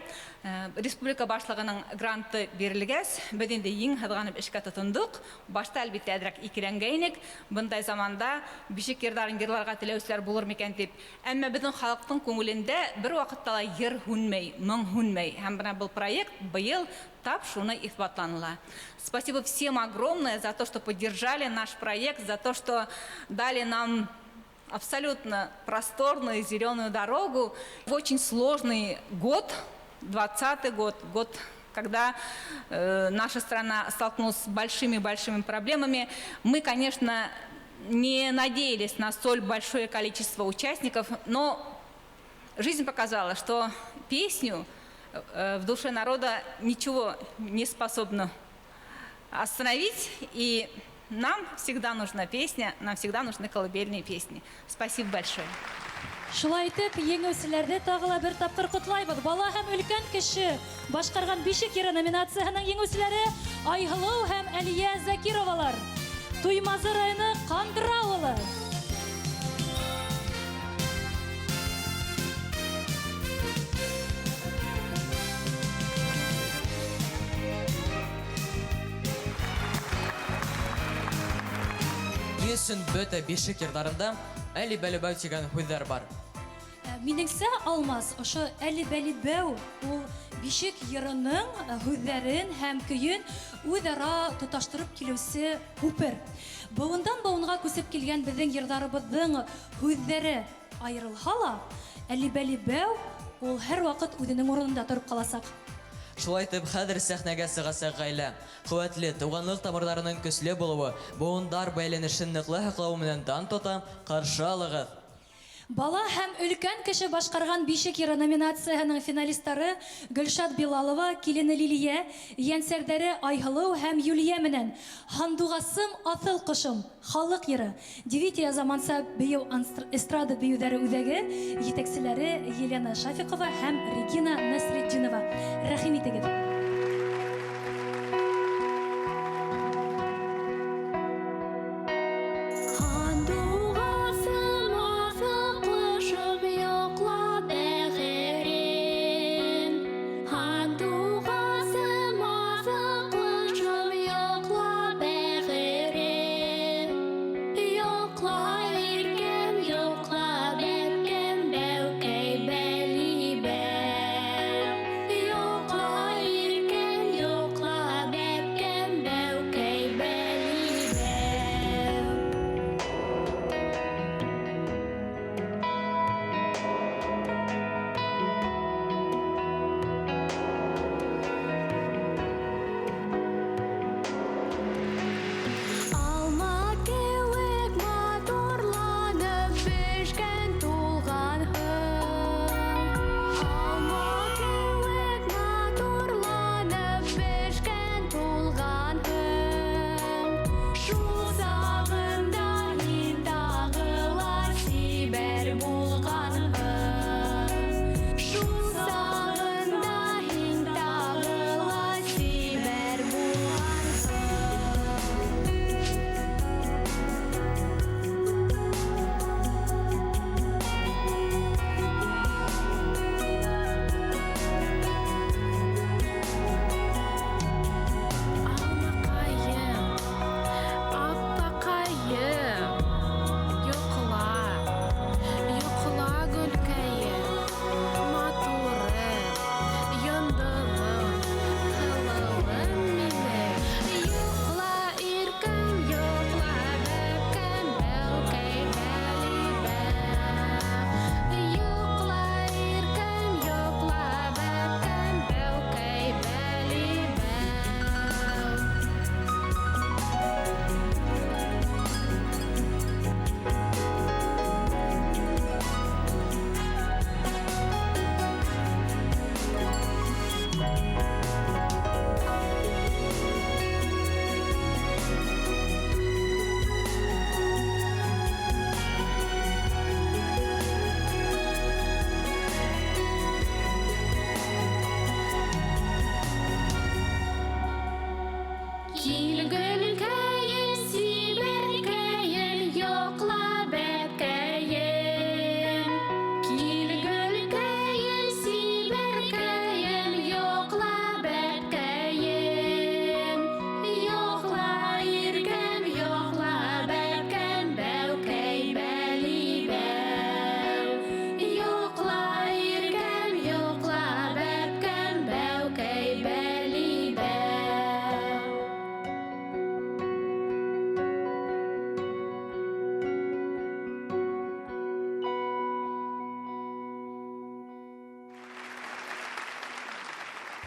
республика башлығының гранты бирелгәс, беҙ инде ең һыҙғанып эшкә тотондоҡ. Башта әлбиттә әҙерәк икеләнгәйнек. Бындай заманда бишек йырҙарын йырларға теләүселәр булыр микән тип. Әммә беҙҙең халыҡтың күңелендә бер ваҡытта ла йыр һүнмәй, моң һүнмәй. Һәм бына был проект быйыл тап шуны иҫбатланыла. Спасибо всем огромное за то, что поддержали наш проект, за то, что дали нам абсолютно просторную зеленую дорогу в очень сложный год, 20-й год, год, когда наша страна столкнулась с большими-большими проблемами. Мы, конечно, не надеялись на столь большое количество участников, но жизнь показала, что песню в душе народа ничего не способно остановить, и нам всегда нужна песня, нам всегда нужны колыбельные песни. Спасибо большое. Шулай итеп, еңеүселәрҙе тағы ла бер тапҡыр ҡотлайбыҙ. Бала һәм өлкән кеше башҡарған Бишек йыры номинацияһының еңеүселәре Айһылыу һәм Әлиә Закировалар. Туймазы районы Ҡандыра ауылы. Ни өсөн бөтә бишек йырҙарында әлибәлебәү тигән һүҙҙәр бар? Минеңсә, Алмаз, ошо әлибәлебәү ул бишек йырының һүҙҙәрен һәм көйөн үҙ-ара тоташтырып килеүсе күпер. Быуындан быуынға күсеп килгән беҙҙең йырҙарыбыҙҙың һүҙҙәре айырылһа ла, әлибәлебәү ул һәр ваҡыт үҙенең урынында тороп ҡаласаҡ. Шулай итеп, хәҙер сәхнәгә сығасаҡ ғаилә. Ҡеүәтле туғанлыҡ тамырҙарының көслө булыуы, быуындар бәйләнешен ныҡлы һаҡлауы менән дан тота, ҡаршы алығыҙ. Бала һәм өлкән кеше башҡарған Бишек йыры номинацияһының финалисттары Гөлшат Билалова, килене Лилия, йәнсәрҙәре Айһылыу һәм Юлия менән Һандуғасым аҫыл ҡошом халыҡ йыры Девития заманса бейеү эстрада бейеүҙәре үҙәге етәкселәре Елена Шафиҡова һәм Регина Насретдинова. Рәхим итегеҙ. Һандуғасым аҫыл ҡошом йоҡла бәғерем. Һандуғасым аҫыл ҡошом йоҡла бәғерем. Йоҡла иркәм, йоҡла бәбкәм, бәүкәй бәлибәм. Йоҡла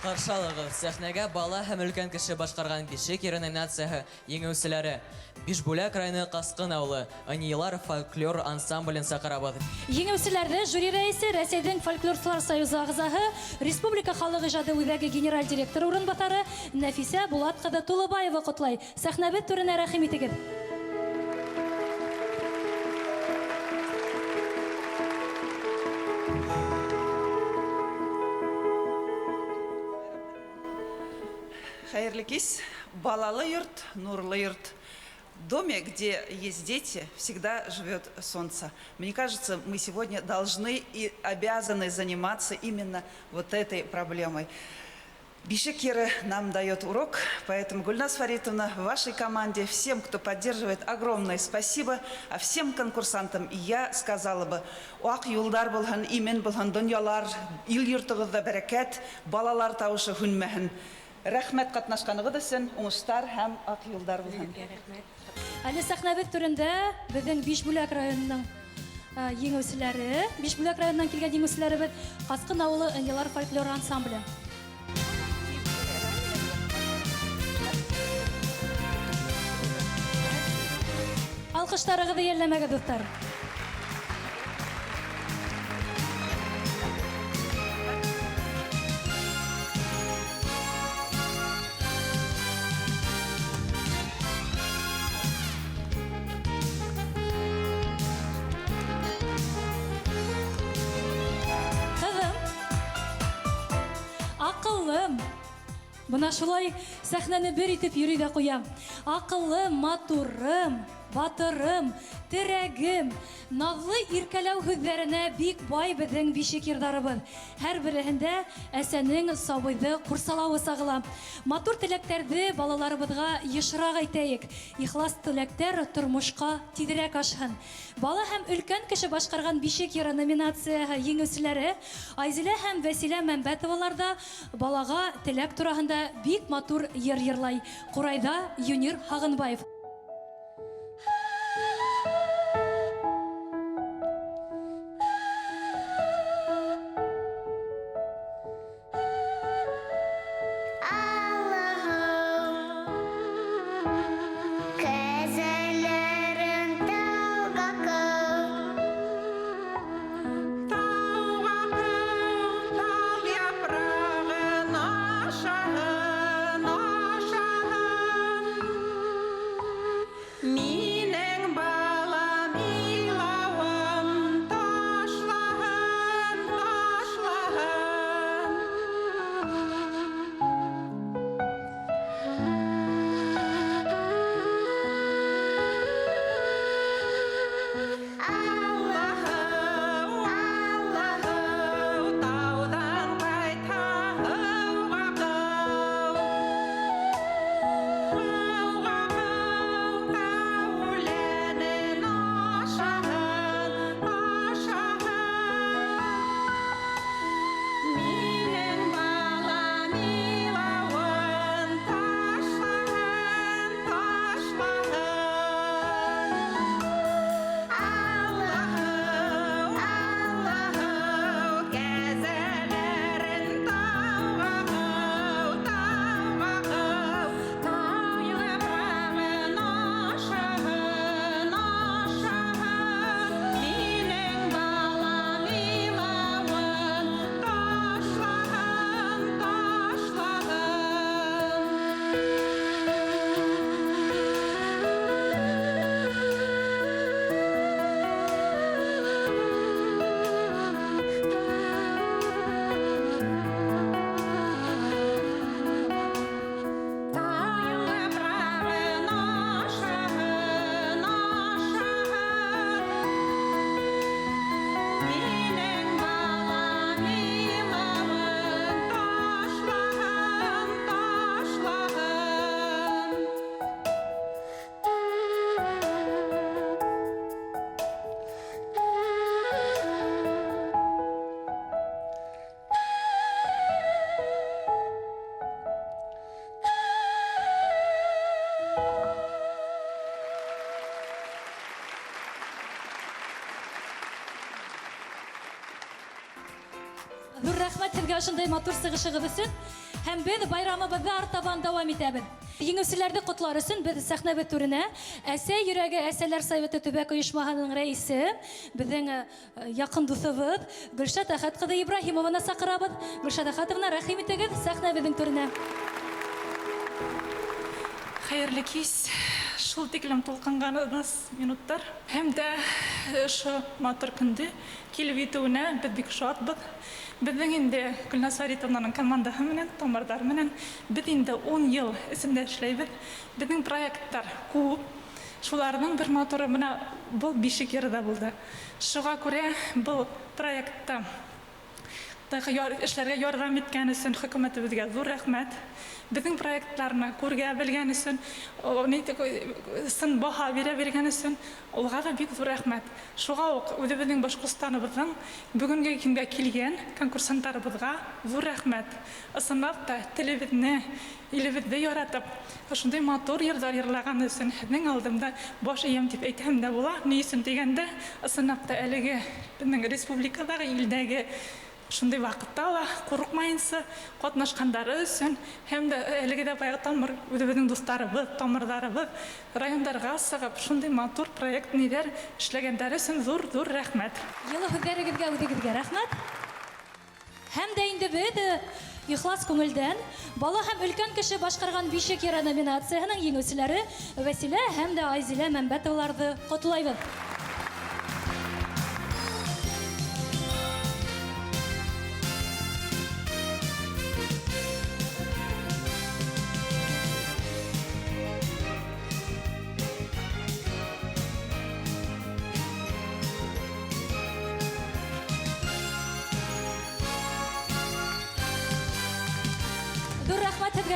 Қаршы алығыҙ, сәхнәгә бала һәм өлкән кеше башҡарған «Бишек йыры» номинацияһы еңеүселәре. Бишбүләк районы Ҡасҡын ауылы Ынйылар фольклор ансамблен саҡырабыҙ. Еңеүселәрҙе жюри рәйесе Рәсәйҙең фольклорсылар союзы ағзаһы, Республика халыҡ ижады үҙәге генераль директоры урынбаҫары Нәфисә Булат ҡыҙы Тулыбаева ҡотлай. Сәхнәбеҙ түренә рәхим итегеҙ. Хәйерле кис, балалы йорт, нурлы йорт. В доме, где есть дети, всегда живет солнце. Мне кажется, мы сегодня должны и обязаны заниматься именно вот этой проблемой. Бишек йыры нам дает урок, поэтому, Гульнас Фаритовна, вашей команде, всем, кто поддерживает, огромное спасибо. А всем конкурсантам я сказала бы, аҡ юлдар булһын, имен булһын, донъялар, ил йортоғоҙҙа бәрәкәт, балалар тауышы һүнмәһен. Рәхмәт ҡатнашҡанығыҙ өсөн, уңыштар һәм аҡ юлдар булһын. Әле сәхнәбеҙ түрендә беҙҙең Бишбүләк районының еңеүселәре, Бишбүләк районынан килгән еңеүселәребеҙ Ҡасҡын ауылы Ынйылар фольклор ансамбле. Алҡыштарығыҙҙы йәлләмәгеҙ, дуҫтар. Ҡыҙым, аҡыллым. Бына шулай сәхнәне бер итеп йөрөй ҙә ҡуя. Аҡыллым, матурым, батырым, терәгем, наҙлы иркәләү һүҙҙәренә бик бай беҙҙең бишек йырҙарыбыҙ. Һәр береһендә әсәнең сабыйҙы ҡурсалауы сағыла. Матур теләктәрҙе балаларыбыҙға йышыраҡ әйтәйек. Ихлас теләктәр тормошҡа тиҙерәк ашһын. Бала һәм өлкән кеше башҡарған бишек йыры номинацияһы еңеүселәре Айзилә һәм Вәсилә Мәмбәтовалар ҙа балаға теләк тураһында бик матур йыр йырлай. Ҡурайҙа Юнир Һағынбаев. Ҙур рәхмәт һеҙгә ошондай матур сығышығыҙ өсөн. Һәм беҙ байрамыбыҙҙы артабан дауам итәбеҙ. Еңеүселәрҙе ҡотлар өсөн беҙ сәхнәбеҙ түренә Әсә йөрәге әсәләр советы төбәк ойошмаһының рәйесе, беҙҙең яҡын дуҫыбыҙ Гөлшат Әхәт ҡыҙы Ибраһимованы саҡырабыҙ. Гөлшат Әхәтовна, рәхим итегеҙ сәхнәбеҙҙең түренә. Хәйерле кис. Шул тиклем тулҡынғаныбыҙ минуттар. Һәм дә ошо матур көндө килеп етеүенә беҙ бик шатбыҙ. Беҙҙең инде Гөлназ Фәритовнаның командаһы менән, тамырҙар менән беҙ инде 10 йыл эсендә эшләйбеҙ. Беҙҙең проекттар күп. Шуларҙың бер матуры бына был бишек йыры ҙа булды. Шуға күрә был проектта эшләргә ярҙам иткән өсөн хөкүмәтебеҙгә ҙур рәхмәт. Беҙҙең проекттарны күргә белгән өсөн, сын баһа бирә биргән өсөн улға ҙа бик ҙур рәхмәт. Шуға уҡ үҙебеҙҙең Башҡортостаныбыҙҙың бөгөнгө көнгә килгән конкурсанттарыбыҙға ҙур рәхмәт. Ысынлап та телебеҙҙе, илебеҙҙе яратып, ошондай матур йырҙар йырлаған өсөн һеҙҙең алдымда баш эйәм тип әйтһәм дә була. Ни өсөн тигәндә, ысынлап та әлеге беҙҙең республикалағы, илдәге шундай ваҡытта ла ҡурҡмайынса ҡатнашҡандары өсөн һәм дә әлеге дә баяғы тамыр үҙебеҙҙең дуҫтарыбыҙ, тамырҙарыбыҙ райондарға сығып шундай матур проект ниҙәр эшләгәндәре өсөн ҙур-ҙур рәхмәт. Йылы һүҙҙәрегеҙгә үҙегеҙгә рәхмәт. Һәм дә инде беҙ ихлас күңелдән бала һәм өлкән кеше башҡарған бишек йыры номинацияһының еңеүселәре Вәсилә һәм дә Айзилә Мәмбәтоваларҙы ҡотлайбыҙ.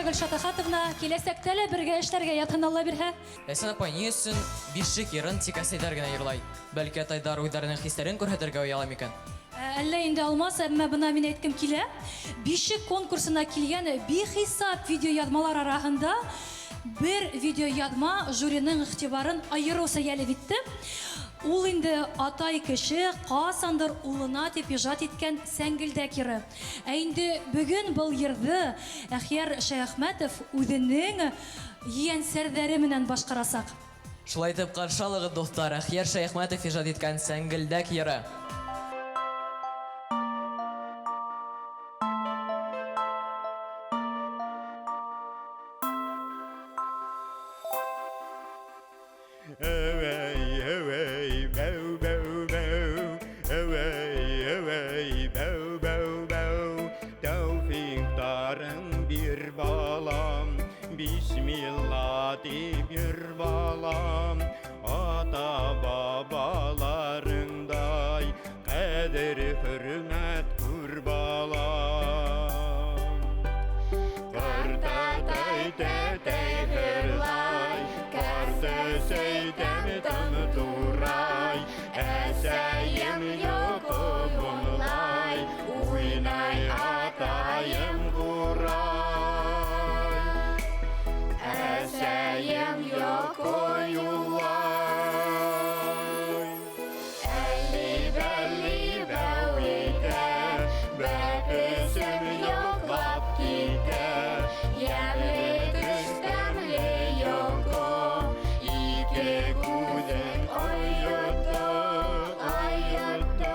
Гөлшат Әхәтовна, киләсәктә лә бергә эшләргә ятһын Алла бирһә. Ләйсән апай, ни өсөн бишек йырын тик әсәйҙәр генә йырлай? Бәлки атайҙар үҙҙәренең хистәрен күрһәтергә ояла микән? Әллә инде Алмас, әммә бына мин әйткем килә. Бишек конкурсына килгән бихисап видеояҙмалар араһында бер видеояҙма жюриның иғтибарын айырыуса йәлеп итте. Ул инде атай кеше ҡасандыр улына тип ижад иткән сәңгелдәк йыры. Ә инде бөгөн был йырҙы Әхйәр Шәйәхмәтов үҙенең ейәнсәрҙәре менән башҡарасаҡ. Шулай итеп ҡаршы алығыҙ, дуҫтар, Әхйәр Шәйәхмәтов ижад иткән сәңгелдәк йыры. Bismillah deyip yür balam, ata babalarınday kadir hürmet kur balam. Kartatay tetey hırlay, kartesey dem turay, eseyim yok bunlay, uynay atayım kuray. Eseyim yok oyulay. Elli belli bevite, bepüsüm yoklap gite, yemli tüstemli yoko, iki kuzen oyuttu, oyuttu.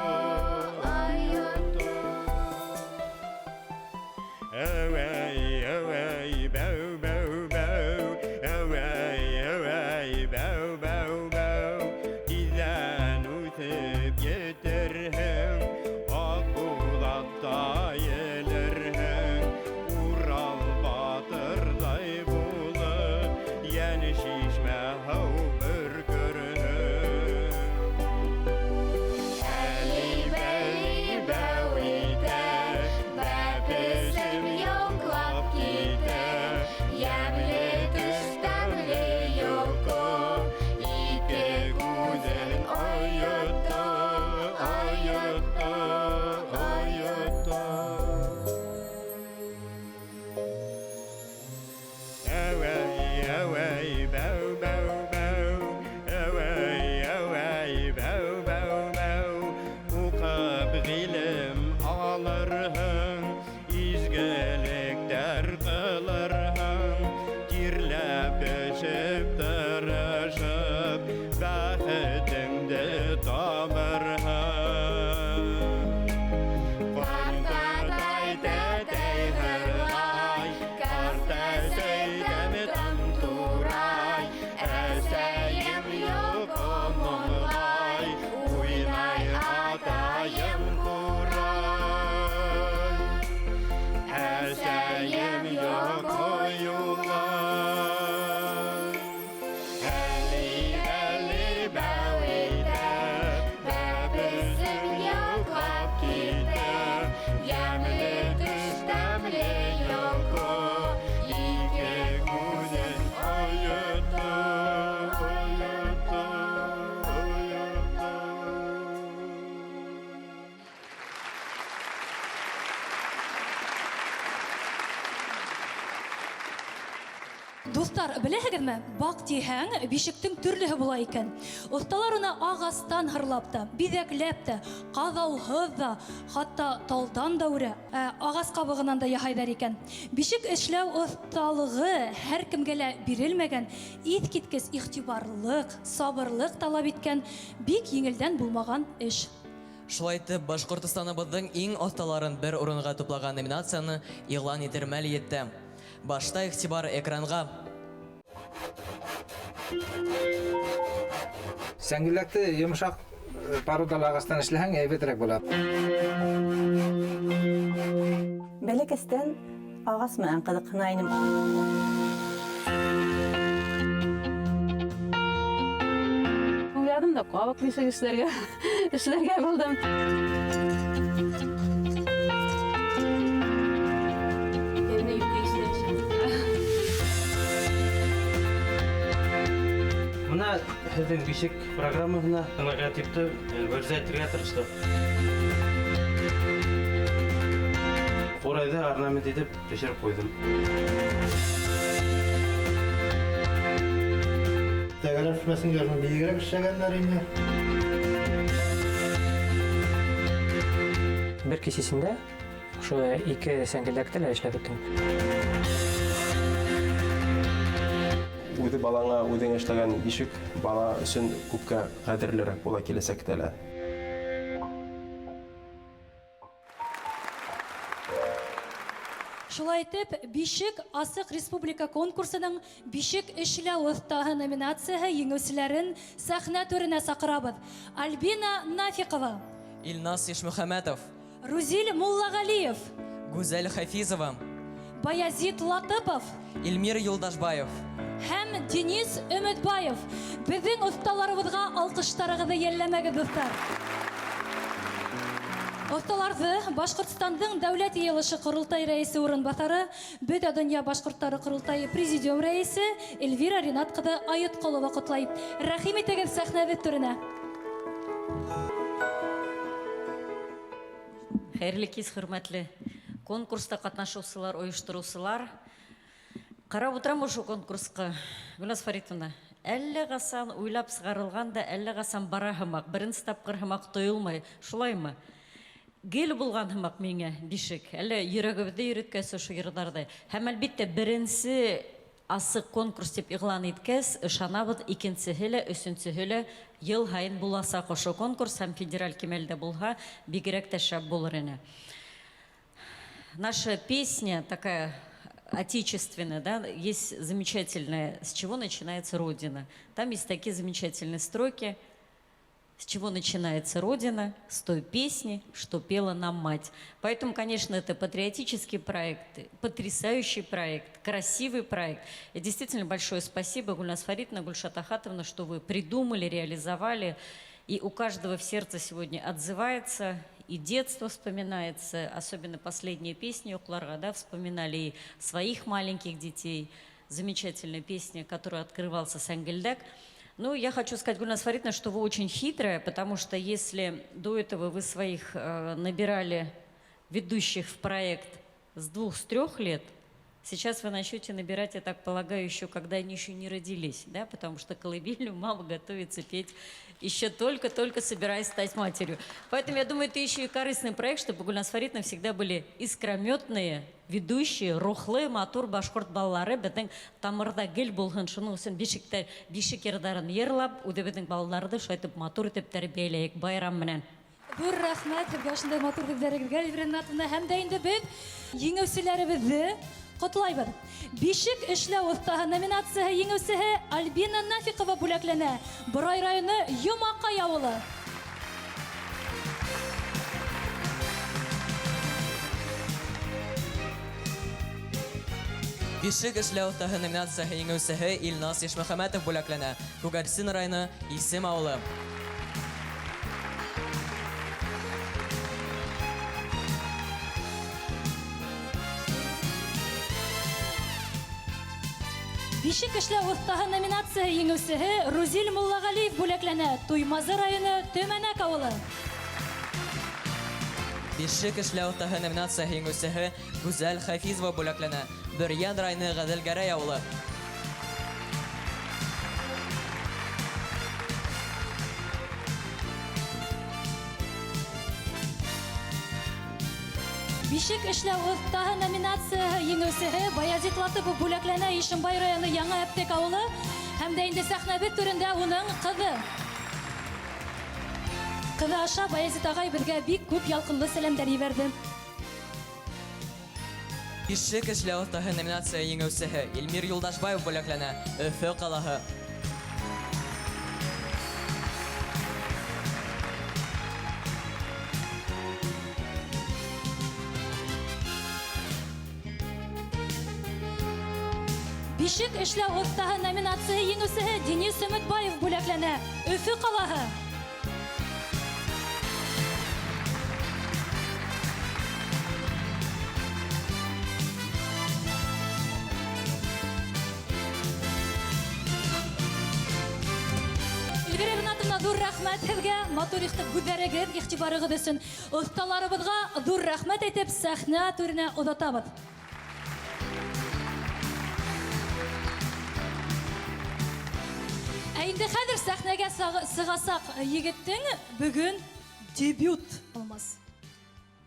Дуҫтар, беләһегеҙме, баҡ тиһәң, бишектең төрлөһө була икән. Оҫталар уны ағастан һырлап та, биҙәкләп тә, ҡаҙауһыҙ ҙа, хатта талдан да үрә, ағас ҡабығынан да яһайҙар икән. Бишек эшләү оҫталығы һәр кемгә лә бирелмәгән, иҫ киткес иғтибарлыҡ, сабырлыҡ талап иткән бик еңелдән булмаған эш. Шулай итеп, Башҡортостаныбыҙҙың иң оҫталарын бер урынға туплаган номинацияны иғлан итер мәл етте. Башта иғтибар экранға. Сәңгелдәкте йомшаҡ породалы ағастан эшләһәң, әйбәтерәк була. Бәләкәстән ағас менән ҡыҙыҡһына инем. Уйладым да, ҡабыҡ бишек эшләргә булдым. Бына һеҙҙең бишек программаһына логотипты бөрҙәйтергә тырыштыҡ. Ҡурайҙы орнамент итеп төшөрөп ҡуйҙым. Тәгәрәп төшмәһен, бейегерәк эшләгәндәр инде. Бер кис эсендә ошо ике сәңгелдәкте лә эшләп бөттөм. Үҙе балаңа үҙең эшләгән бишек бала өсөн күпкә ҡәҙерлерәк була киләсәктә лә. Шулай итеп, Бишек асыҡ республика конкурсының Бишек эшләү оҫтаһы номинацияһы еңеүселәрен сәхнә түренә саҡырабыҙ. Альбина Нафиҡова, Илназ Ишмөхәмәтов, Рузиль Муллағәлиев, Гүзәл Хафизова, Баязит Латыпов, Эльмир Юлдашбаев һәм Денис Өмөтбаев. Беҙҙең оҫталарыбыҙға алҡыштарығыҙҙы йәлләмәгеҙ, дуҫтар. Оҫталарҙы Башҡортостандың Дәүләт Йыйылышы Ҡоролтай рәйесе урынбаҫары, Бөтә донъя башҡорттары ҡоролтайы президиум рәйесе Эльвира Ринат ҡыҙы Айытҡолова ҡотлай. Рәхим итегеҙ сәхнәбеҙ түренә. Хәйерле кис, хөрмәтле конкурста ҡатнашыусылар, ойоштороусылар. Ҡарап ултырам ошо конкурсҡа, Гөлназ Фаритовна. Әллә ҡасан уйлап сығарылған да, әллә ҡасан бара һымаҡ, беренсе тапҡыр һымаҡ тойолмай, шулаймы? Гел булған һымаҡ миңә бишек, әллә йөрәгебеҙҙе йөрөткәс ошо йырҙарҙы. Һәм әлбиттә беренсе асыҡ конкурс тип иғлан иткәс, ышанабыҙ, икенсеһе лә, өсөнсөһө лә йыл һайын буласаҡ ошо конкурс һәм федераль кимәлдә булһа, бигерәк тә шәп булыр ине. Наша песня такая отечественная, да, есть замечательная «С чего начинается Родина». Там есть такие замечательные строки. С чего начинается Родина? С той песни, что пела нам мать. Поэтому, конечно, это патриотический проект, потрясающий проект, красивый проект. И действительно большое спасибо, Гульназ Фаритовна, Гульшат Ахатовна, что вы придумали, реализовали. И у каждого в сердце сегодня отзывается, и детство вспоминается, особенно последние песни Йоҡларға, да, вспоминали и своих маленьких детей. Замечательная песня, которую открывался Сәңгелдәк. Я хочу сказать, Гульназ Фаритовна, что вы очень хитрая, потому что если до этого вы своих набирали ведущих в проект с двух, с трех лет, сейчас вы начнете набирать, я так полагаю, еще когда они еще не родились, да, потому что колыбельную мама готовится петь еще только-только собираясь стать матерью. Поэтому, я думаю, это еще и корыстный проект, чтобы Гульназ Фаритовна всегда были искрометные, ведущие, рухлы, матур башҡорт балалары беҙҙең тамырҙа гел булһын. Шуның өсөн бишектәр, бишек йырҙарын йырлап, үҙебеҙҙең балаларҙы шулай итеп матур итеп тәрбиәләйек байрам менән. Ҙур рәхмәт һеҙгә ошондай матур һүҙҙәрегеҙгә, Эльвира Ринатовна. Һәм дә инде беҙ еңеүселәребеҙҙе ҡотлайбыҙ. Бишек эшләү оҫтаһы номинацияһы еңеүсеһе Альбина Нафиҡова бүләкләнә. Борай районы Йомаҡай ауылы. Бишек эшләү оҫтаһы номинацияһы еңеүсеһе Илназ Ишмөхәмәтов бүләкләнә. Күгәрсен районы Исем ауылы. Бишек эшләү оҫтаһы номинацияһы еңеүсеһе Рузил Муллағәлиев бүләкләнә. Туймазы районы Төмәнәк ауылы. Бишек эшләү оҫтаһы номинацияһы еңеүсеһе Гүзәл Хафизова бүләкләнә. Бөрйән районы Ғәҙелгәрәй ауылы. Бишек эшләү оҫтаһы номинацияһы еңеүсеһе Баязит Латыпов бүләкләнә Ишембай районы Яңы Әптек ауылы һәм дә инде сәхнәбеҙ түрендә уның ҡыҙы. Ҡыҙы аша Баязит ағай беҙгә бик күп ялҡынлы сәләмдәр ебәрҙе. Бишек эшләү оҫтаһы номинация еңеүсеһе Эльмир Юлдашбаев бүләкләнә Өфө ҡалаһы. Бишек эшләү оҫтаһы номинация еңеүсеһе Денис Өмөтбаев бүләкләнә Өфө ҡалаһы. Эльвира Ринатовна, ҙур рәхмәт һеҙгә, матур һүҙҙәрегеҙ, иғтибарығыҙ өсөн. Оҫталарыбыҙға ҙур рәхмәт әйтеп, сәхнә түренә оҙатабыҙ. Ә инде хәҙер сәхнәгә сығасаҡ егеттең бөгөн дебют Алмаз.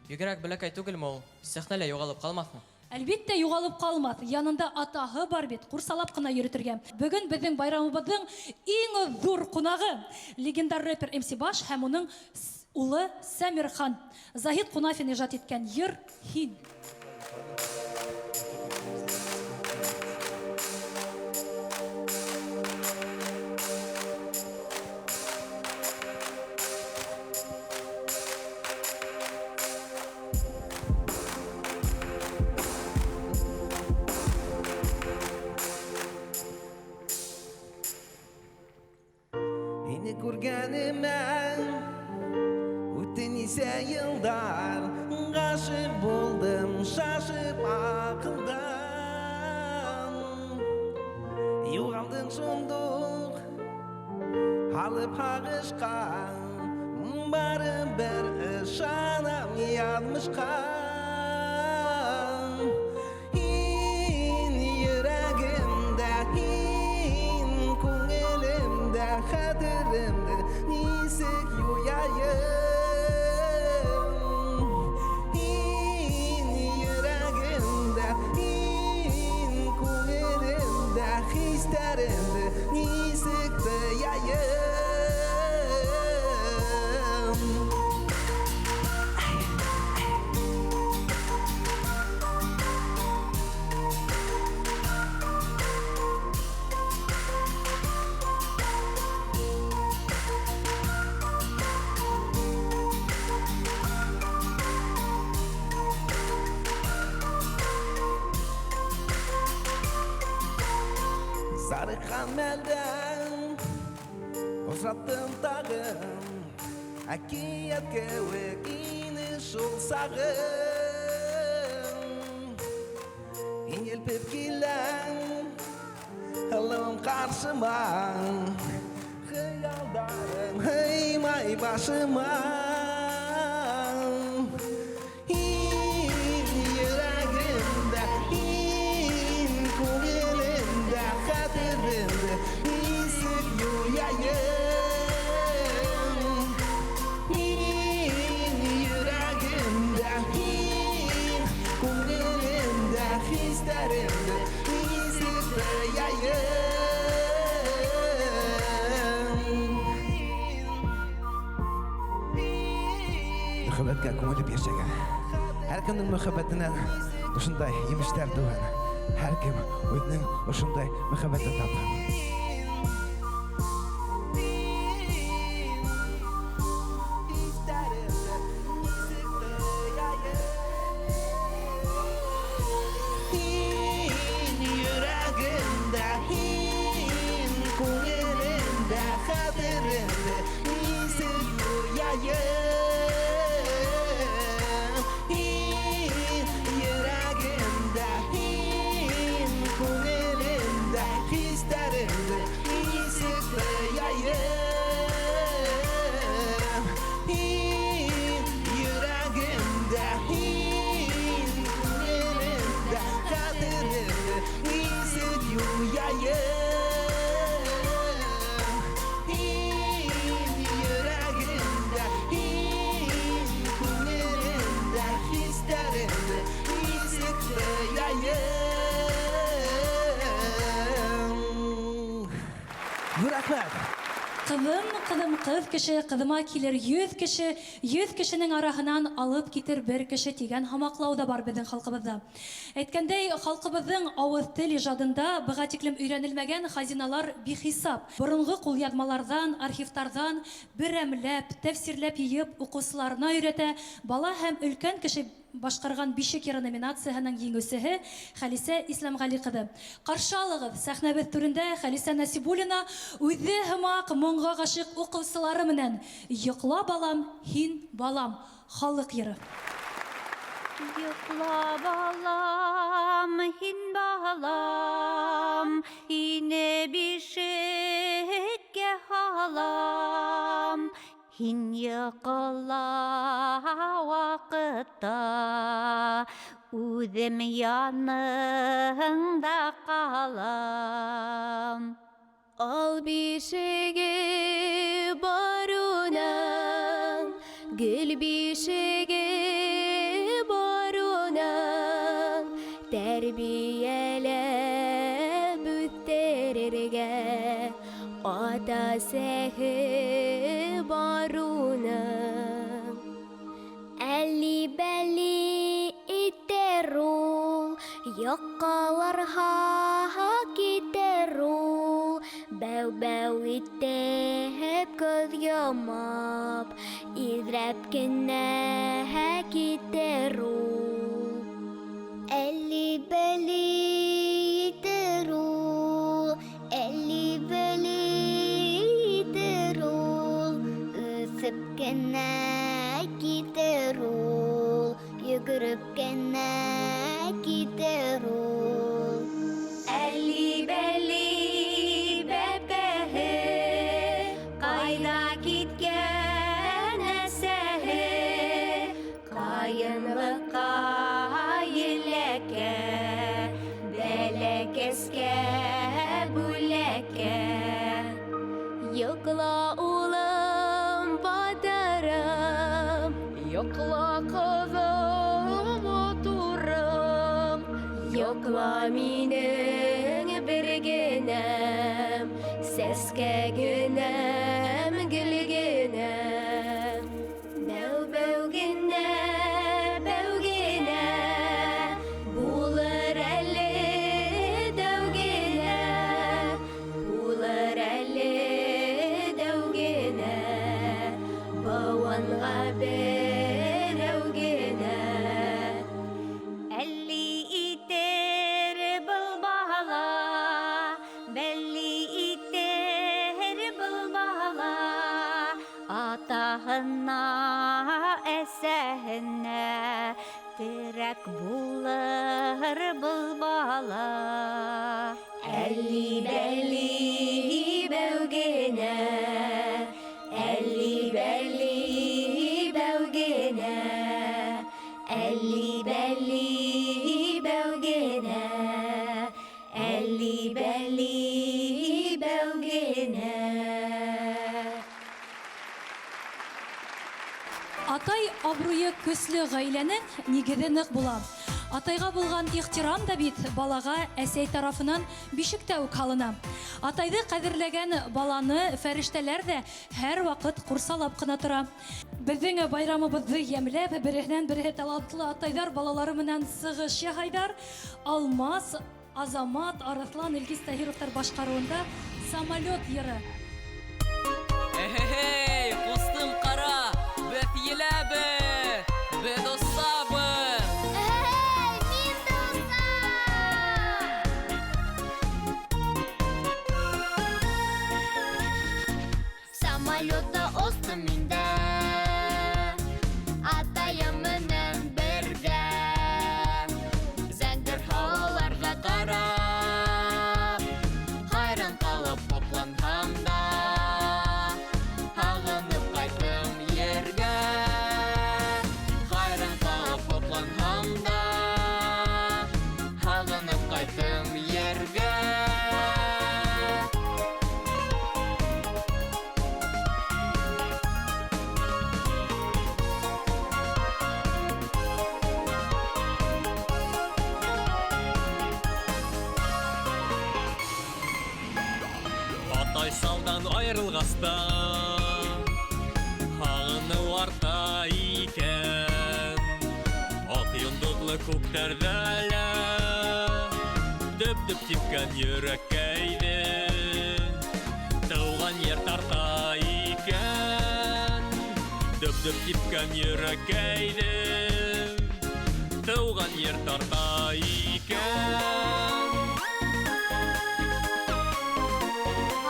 Бигерәк бәләкәй түгелме ул? Сәхнәлә юғалып ҡалмаҫмы? Әлбиттә юғалып ҡалмаҫ. Янында атаһы бар бит, ҡурсалап ҡына йөрөтөргә. Бөгөн беҙҙең байрамыбыҙҙың иң ҙур ҡунағы легендар рэпер МС Баш һәм уның улы Сәмирхан. Заһид Ҡунафин ижад иткән йыр Һин. Һине күргәнемә үтте нисә йылдар, ғашиҡ булдым, шашып аҡылдан. Юғалдың шундуҡ, һалып һағышҡа, барыбер ышанам яҙмышҡа. Һин йөрәгемдә, һин күңелемдә, хәтеремде нисек юяйым? Һин йөрәгемдә, һин күңелемдә, хистәремде нисек тыяйым? Зарыҡҡан мәлдән осраттым тағын, әкиәт кеүек ине шул сағым. Һин елпеп киләң, ылыуым ҡаршыма, хыялдарым һыймай башыма. Һин йөрәгемдә, һин күңелемдә, хәтеремде нисек юяйым? Һин йөрәгемдә, һин күңелемдә, хистәремде нисек тыяйым? Мөхәббәткә күңелеп йәшәгән. Һәр кемдең мөхәббәтенән ошондай емештәр тыуған. Һәр кем үҙенең ошондай мөхәббәтен тапҡан. Һин йөрәгемдә, һин күңелемдә, хәтеремде нисек юяйым? Һин йөрәгемдә, һин күңелемдә, хистәремде нисек тыяйым? Һин йөрәгемдә, һин күңелемдә, хәтеремде нисек юяйым? Һин йөрәгемдә, һин Ҡыҙым, ҡыҙым, ҡыҙ кеше, ҡыҙыма килер 100 кеше, 100 кешенең араһынан алып китер бер кеше тигән һамаҡлау ҙа бар беҙҙең халҡыбыҙҙа. Әйткәндәй, халҡыбыҙҙың ауыҙ тел ижадында быға тиклем өйрәнелмәгән хазиналар бихисап. Боронғо ҡулъяҙмаларҙан, архивтарҙан берәмләп, тәфсирләп йыйып уҡыусыларына өйрәтә бала һәм өлкән кеше башҡарған бишек йыры номинацияһының еңеүсеһе Хәлисә Исламғали ҡыҙы. Ҡаршы алығыҙ, сәхнәбеҙ түрендә Хәлисә Насибуллина үҙе һымаҡ моңға ғашиҡ уҡыусылары менән «Йоҡла, балам, һин балам» халыҡ йыры. Йоҡла, балам, һин балам, һине бишеккә һалам. Һин йоҡла ваҡытта, үҙем яныңда ҡалам. Ал бишеге бар уның, гөл бишеге бар уның, тәрбиәләп үҫтерергә ата-әсәһе бар уның. Әлли-бәлли итер ул, яҡҡаларға китер ул, бәү-бәү итеп күҙ йомоп, иҙрәп кенә китер ул. Әлли-бәлли итер ул, әлли-бәлли итер ул, үҫеп кенә китер ул, йүгереп кенә китер ул. Әлли-бәлли бәбкәһе, ҡайҙа киткән әсәһе, ҡайынлыҡҡа еләккә, бәләкәскә бүләккә. Йоҡла, улым, батырым, йоҡла, ҡыҙым, матурым, йоҡла минең бергенәм, сәскә генәм, гөл генәм. Бәү-бәү генә, бәү генә, булыр әле дәү генә, булыр әле дәү генә, быуынға берәү генә. Әлли итер был бала, бәлли итер был бала, атаһына, әсәһенә терәк булыр был бала. Әлли-бәлли бәү генә, әлли-бәлли бәү генә, әлли-бәлли бәү генә, әлли-бәлли бәү генә. Атай абруйы көслө ғаиләнең нигеҙе ныҡ була. Атайға булған ихтирам да бит балаға әсәй тарафынан бишектә үк һалына. Атайҙы ҡәҙерләгән баланы фәрештәләр ҙә һәр ваҡыт ҡурсалап ҡына тора. Беҙҙең байрамыбыҙҙы йәмләп, береһенән береһе талантлы атайҙар балалары менән сығыш яһайҙар. Алмаз, Азамат, Арыҫлан, Илгиз Таһировтар башҡарыуында «Самолет» йыры. Эй, ҡустым, ҡара, беҙ еләбеҙ, беҙ осабыҙ. Эй, мин дә осам! Самолетта остом мин дә, атайым менән бергә. Зәңгәр һауаларға ҡарап, хайран ҡалып һоҡланһам да, һағынам. Айырылғас та һағыныу арта икән. Аҡ йондоҙло күктәрҙә лә дөп-дөп типкән йөрәккәйҙе тыуған ер тарта икән. Дөп-дөп типкән йөрәккәйҙе тыуған ер тарта икән.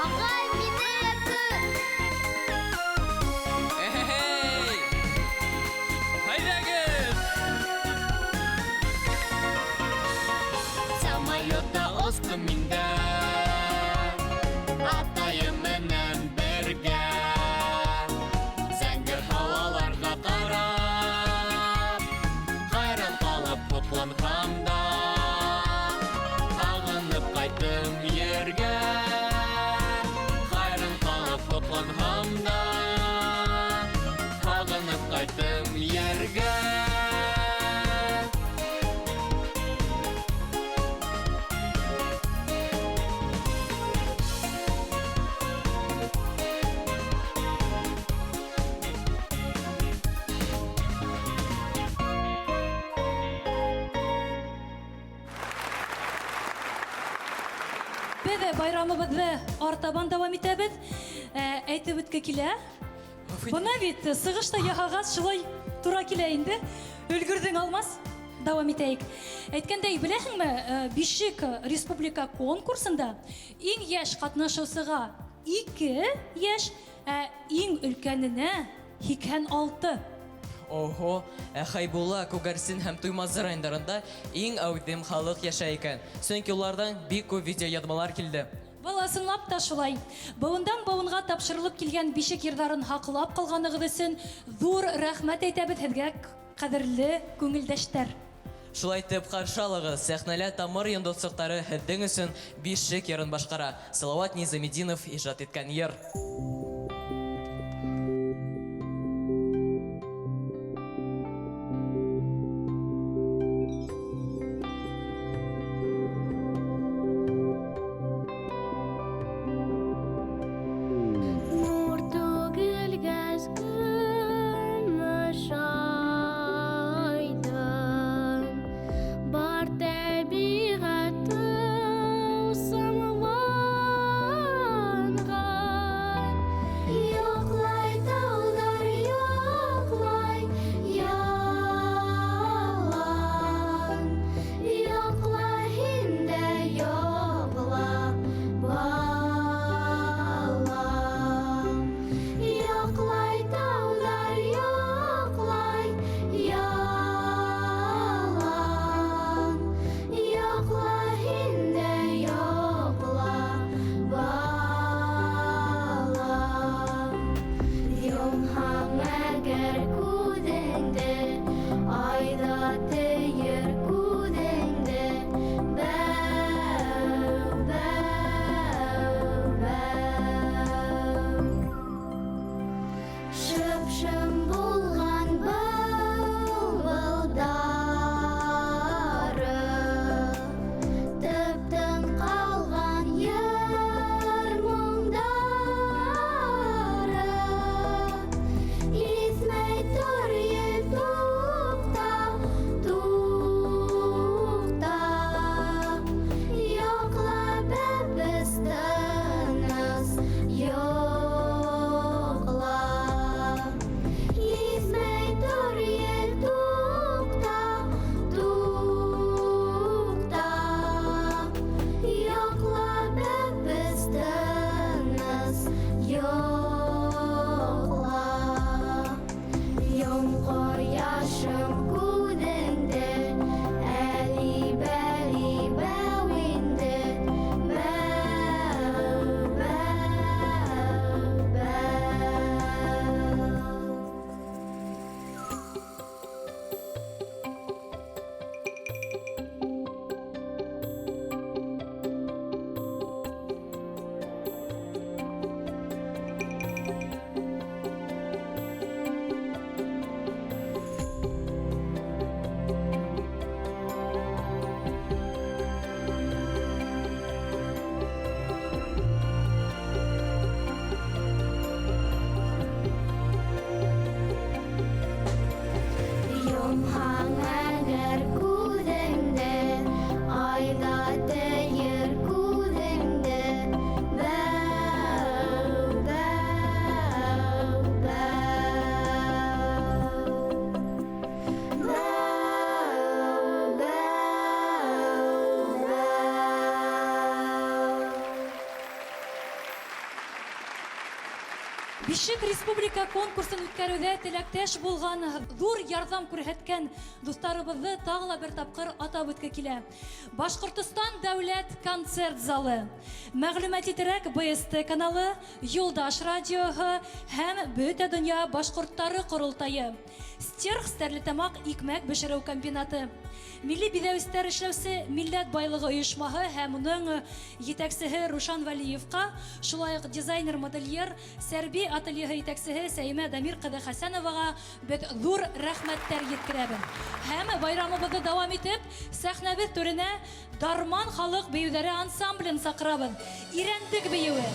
Ағай, мине лә көт. Эй! Әйҙәгеҙ! Самолетта остом мин дә, атайым менән бергә. Зәңгәр һауаларға ҡарап, хайран ҡалып һоҡланһам да, һағынып ҡайттым ергә. Хайран ҡалып һоҡланһам да, һағынып ҡайттым ергә. Беҙ байрамыбыҙҙы артабан дауам итәбеҙ. Әйтеп үтке килә. Бына бит сығыш та яһағас шулай тура килә инде. Өлгөрҙөң, Алмаз. Дауам итәйек. Әйткәндәй, беләһеңме, Бишек республика конкурсында иң йәш ҡатнашыусыға 2 йәш, ә иң өлкәненә 86. Ого, ә Хәйбулла, Күгәрсен һәм Туймазы райондарында иң әүҙем халыҡ йәшәй икән. Сөнки уларҙан бик күп видеояҙмалар килде. Был ысынлап та шулай. Быуындан быуынға тапшырылып килгән бишек йырҙарын һаҡлап ҡалғанығыҙ өсөн ҙур рәхмәт әйтәбеҙ һеҙгә, ҡәҙерле күңелдәштәр. Шулай итеп ҡаршы алығыҙ, сәхнәлә Тамыр йондоҙсоҡтары һеҙҙең өсөн бишек йырын башҡара. Салауат Низаметдинов ижад иткән йыр. Нур түгелгәс көмөш айҙан, бар тәбиғәт тылсымланған. Йоҡлай тауҙар, йоҡлай ялан, йоҡла һин дә йоҡла, балам. Йоҡлай тауҙар, йоҡлай ялан, йоҡла һин дә йоҡла, балам. Йомһаң әгәр күҙеңде, айҙа тейер күҙеңде, бәү, бәү, бәү. Шып-шым булған был-былдары, тып-тын ҡалған йыр моңдары. Иҫмәй Бишек республика конкурсын үткәреүҙә теләктәш булған, ҙур ярҙам күрһәткән дуҫтарыбыҙҙы тағы ла бер тапҡыр атап үтке килә. Башҡортостан дәүләт концерт залы, мәғлүмәти терәк БСТ каналы, Юлдаш радиоһы һәм Бөтә донъя башҡорттары ҡоролтайы. Стерх Стәрлетамаҡ икмәк бешереү комбинаты. Милли биҙәүестәр эшләүсе Милләт байлығы ойошмаһы һәм уның етәксеһе Рушан Вәлиевҡа, шулай уҡ дизайнер-модельер Сәрби ательеһы етәксеһе Сәймә Дамир ҡыҙы Хәсәноваға беҙ ҙур рәхмәттәр еткерәбеҙ. Һәм байрамыбыҙҙы дауам итеп, сәхнәбеҙ түренә Дарман халыҡ бейеүҙәре ансамблен саҡырабыҙ. Ирәндек бейеүе.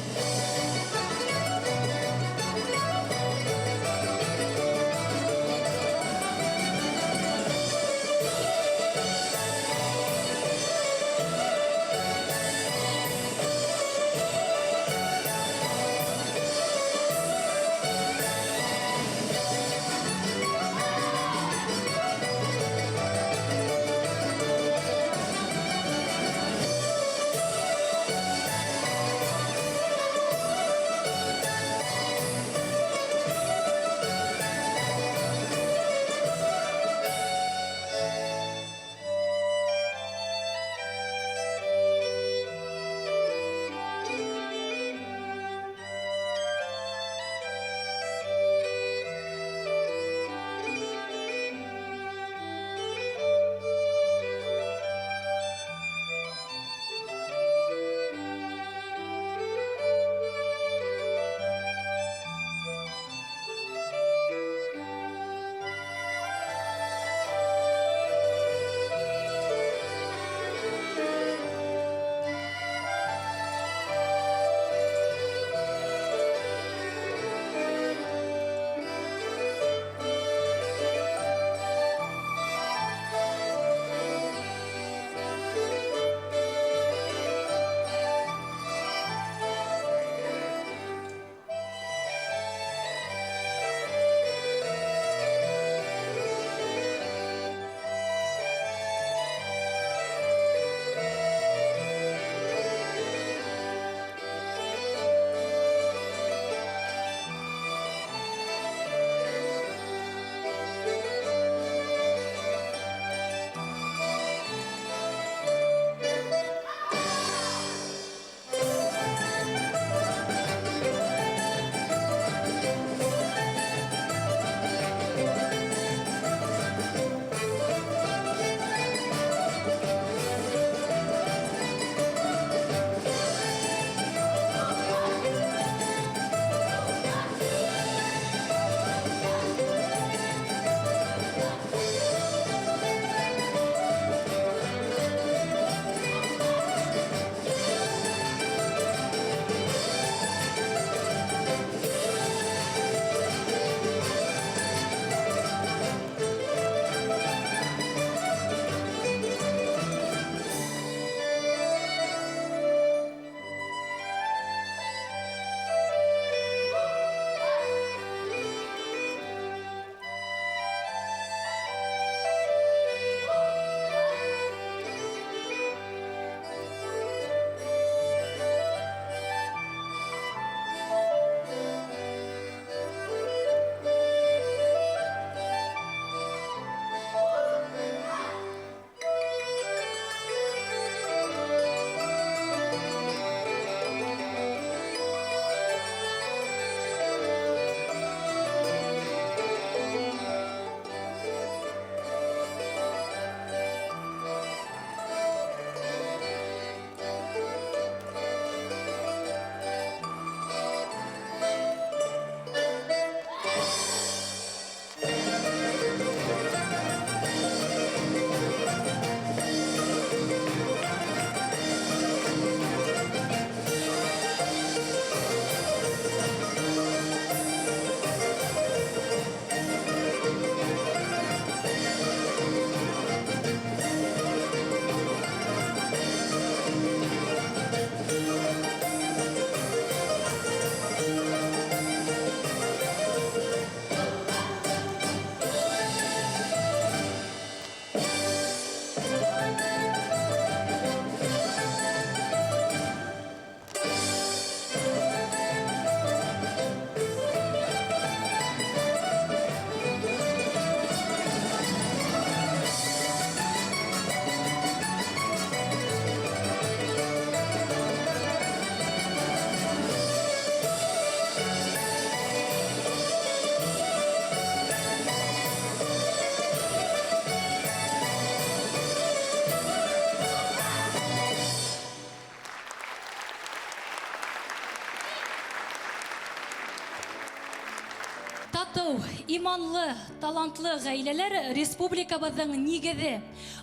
Иманлы, талантлы гаиләләр республикабыҙҙың нигеҙе.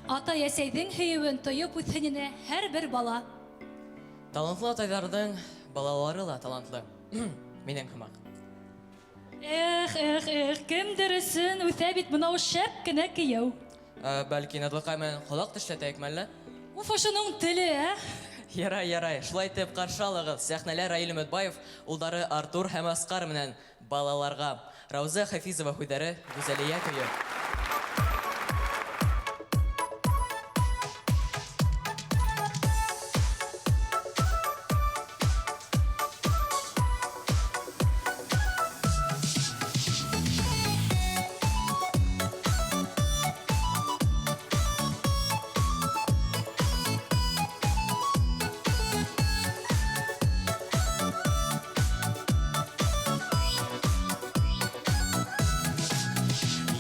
Атай-әсәйҙең һөйөүен тойоп үҫһен ине һәр бер бала. Талантлы атайҙарҙың балалары ла талантлы. Минең һымаҡ. Эх, эх, эх, кемдер өсөн үҫә бит бынау шәп кенә кейәү. Бәлки Наҙлыҡай менән ҡолаҡ тешләтәйекме әллә? Уф, ошоноң теле, ә? Ярай, ярай. Шулай итеп ҡаршы алығыҙ. Сәхнәлә Раил Өмөтбаев, улдары Артур һәм Асҡар менән балаларға. Рауза Хафизова һүҙҙәре, Гүзәлиә көйө.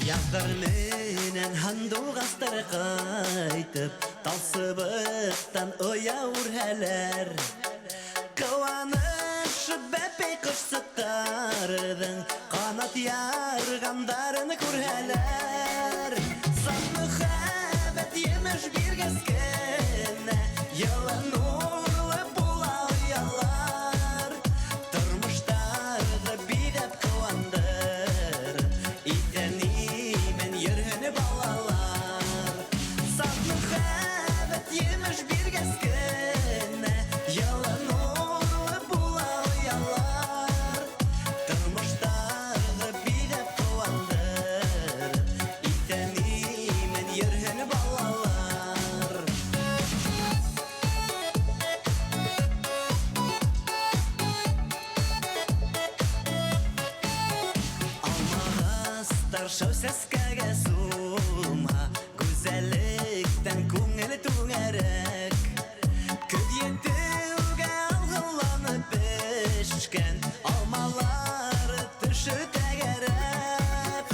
Яҙҙар менән һандуғастар ҡайтып, Талсыбыҡтан оя үрһәләр. Ҡыуанышып бәпәй ҡошсоҡтарҙың Ҡанат ярғандарын күрһәләр. Саф мөхәббәт емеш биргәс кенә Йылы нурлы була оялар. Тормоштарҙы биҙәп ҡыуандырып, Иҫән-имен йөрөһөн балалар. Саф мөхәббәт емеш биргәс кенә Йылы нурлы була оялар. Тормоштарҙы биҙәп ҡыуандырып, Иҫән-имен йөрөһөн балалар. Алмағастар шау сәскәгә сума, Гүзәллектән күңел түңәрәк. Көҙ етеүгә алғыланып бешкән Алмалар төшөр тәгәрәп.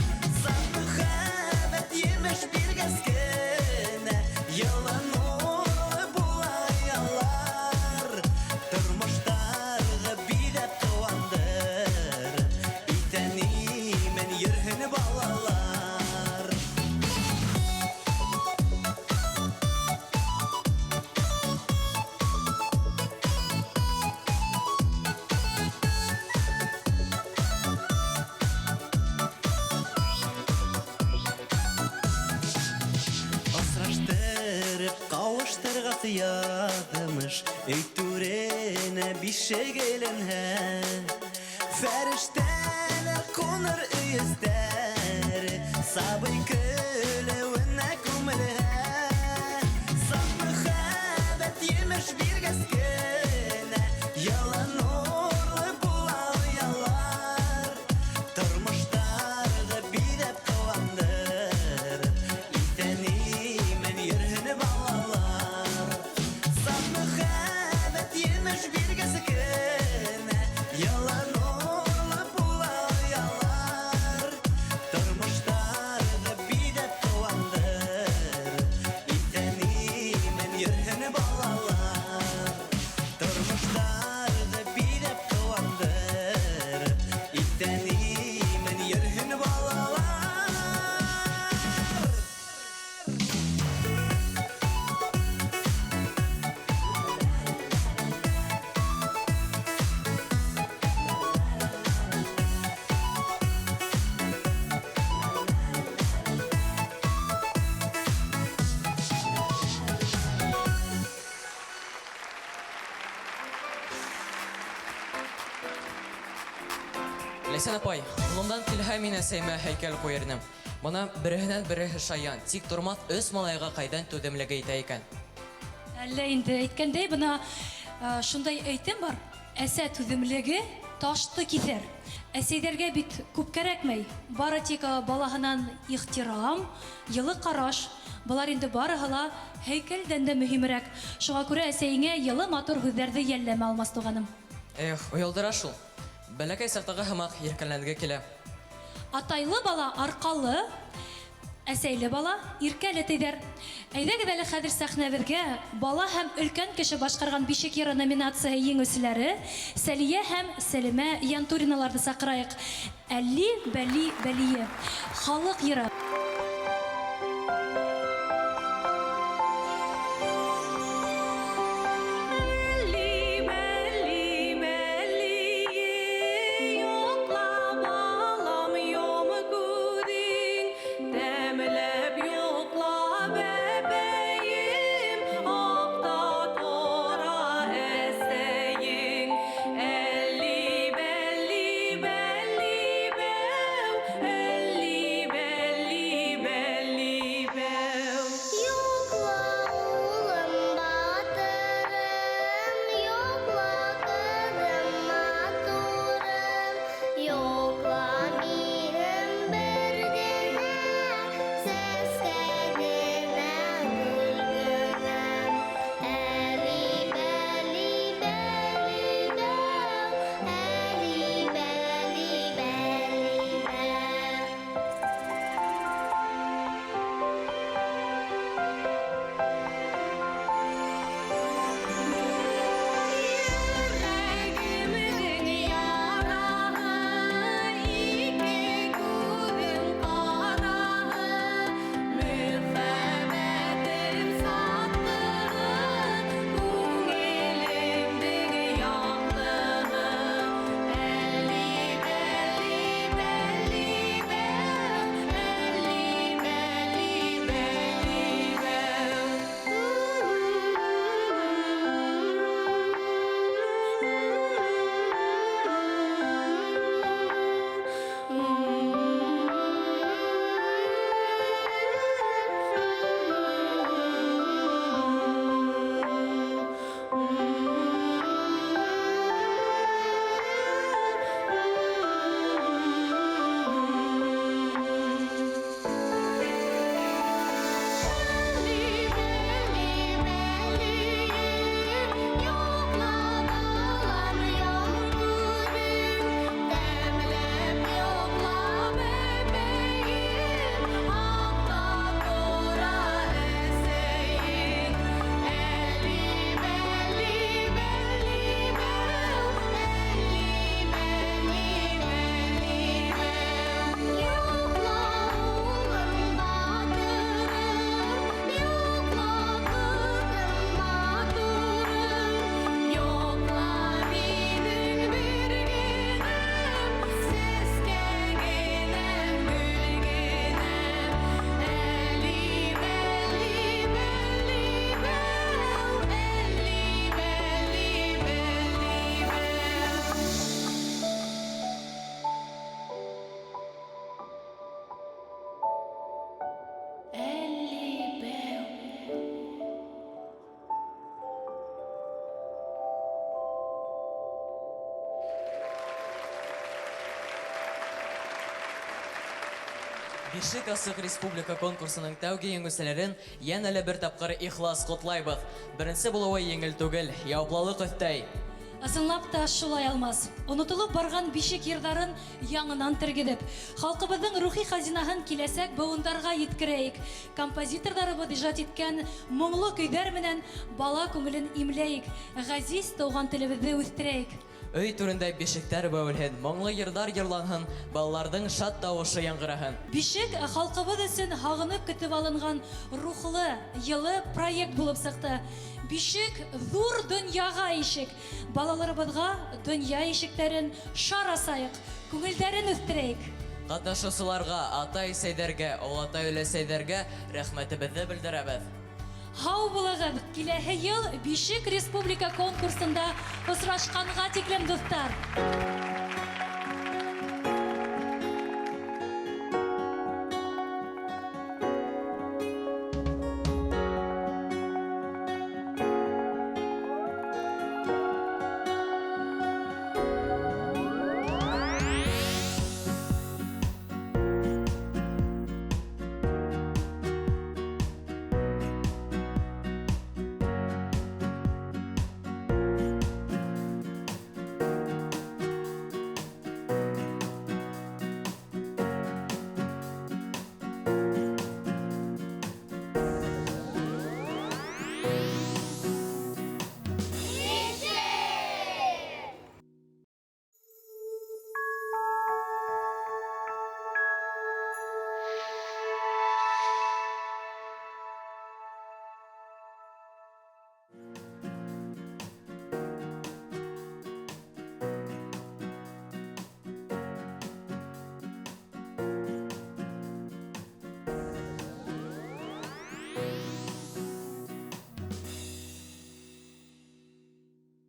Саф мөхәббәт емеш биргәс кенә Йылы нурлы була оялар. Тормоштарҙы биҙәп ҡыуандырып, Иҫән-имен йөрөһөн балалар. Осраштырып ҡауыштырғас яҙмыш, Өй түренә бишек эленһә. Фәрештәләр ҡуныр өй өҫтәре, Сабый көлөүенә күмелһә. Саф мөхәббәт емеш биргәс кенә Йылы нурлы була оялар. Тормоштарҙы биҙәп ҡыуандырып, Иҫән-имен йөрөһөн балалар. Саф мөхәббәт емеш биргәс кенә Йылы нурлы була оялар. Тормоштарҙы биҙәп ҡыуандырып, Иҫән-имен йөрөһөн балалар. Тормоштарҙы биҙәп ҡыуандырып, Иҫән-имен йөрөһөн балалар. Ләйсән апай, ҡулымдан килһә мин әсәйемә һәйкәл ҡуйыр инем. Бына береһенән береһе шаян, тик тормаҫ өс малайға ҡайҙан түҙемлеге итә икән? Әллә инде әйткәндәй, бына шундай әйтем бар. Әсә түҙемлеге ташты киҫәр. Әсәйҙәргә бит күп кәрәкмәй. Бары тик балаһынан ихтирам, йылы ҡараш. Былар инде барыһы ла һәйкәлдән дә мөһимерәк. Шуға күрә әсәйеңә йылы матур һүҙҙәрҙе йәлләмә, Алмас туғаным. Эх, оялдыра шул. Бәләкәй саҡтағы һымаҡ иркәләнге килә. Атайлы бала арҡалы, Әсәйле бала иркәле тиҙәр. Әйҙәгеҙ әле хәҙер сәхнәбеҙгә бала һәм өлкән кеше башҡарған бишек йыры номинацияһы еңеүселәре Сәлиә һәм Сәлимә Янтуриналарҙы саҡырайыҡ. Әлли бәли бәлие. Халыҡ йыры. Әлли бәли бәлие, йоҡла балам, йом күҙең, тәмләп йоҡла бәбәйем, аҡта тора әсәйең. Әлли бәли бәли бәү, әлли бәли бәли бәү. Йоҡла, улым, батырым, йоҡла, ҡыҙым, матурым, йоҡла минең бер генә, сәскә генә, гөл генәм. Әлли бәли бәли бәү, әлли бәли бәли бәү. Йөрәгемдең яраһы, ике күҙем ҡараһы, мөхәббәтем сатлығы, күңелемдең яҡтыһы. Әлли бәли бәли бәү, әлли бәли бәли бәү. Йоҡла балам, йом күҙең, тәмләп йоҡла бәбәйем, аҡта тора әсәйең. Әлли бәли бәли бәү, әлли бәли бәли бәү. Йоҡла, улым, батырым, йоҡла, ҡыҙым, матурым, йоҡла минең бер генәм, сәскә генәм, гөл генәм. Әлли бәли бәли бәү, әлли бәли бәли бәү. Әлли бәү. Бишек асыҡ республика конкурсының тәүге еңеүселәрен йәнә лә бер тапҡыр ихлас ҡотлайбыҙ. Беренсе булыуы еңел түгел, яуаплылыҡ өҫтәй. Ысынлап та шулай, Алмаз. Онотолоп барған бишек йырҙарын яңынан тергеҙеп, халҡыбыҙҙың рухи хазинаһын киләсәк быуындарға еткерәйек. Композиторҙарыбыҙ ижад иткән моңло көйҙәр менән бала күңелен имләйек. Ғәзиз тыуған телебеҙҙе үҫтерәйек. Өй түрендә бишектәр бәүелһен, моңло йырҙар йырланһын, балаларҙың шат тауышы яңғыраһын. Бишек халҡыбыҙ өсөн һағынып көтөп алынған рухлы, йылы проект булып сыҡты. Бишек ҙур донъяға ишек. Балаларыбыҙға донъя ишектәрен шар асайыҡ, күңелдәрен үҫтерәйек. Ҡатнашыусыларға, атай-әсәйҙәргә, олатай-өләсәйҙәргә рәхмәтебеҙҙе белдерәбеҙ. Һау булығыҙ! Киләһе йыл Бишек республика конкурсында осрашҡанға тиклем, дуҫтар!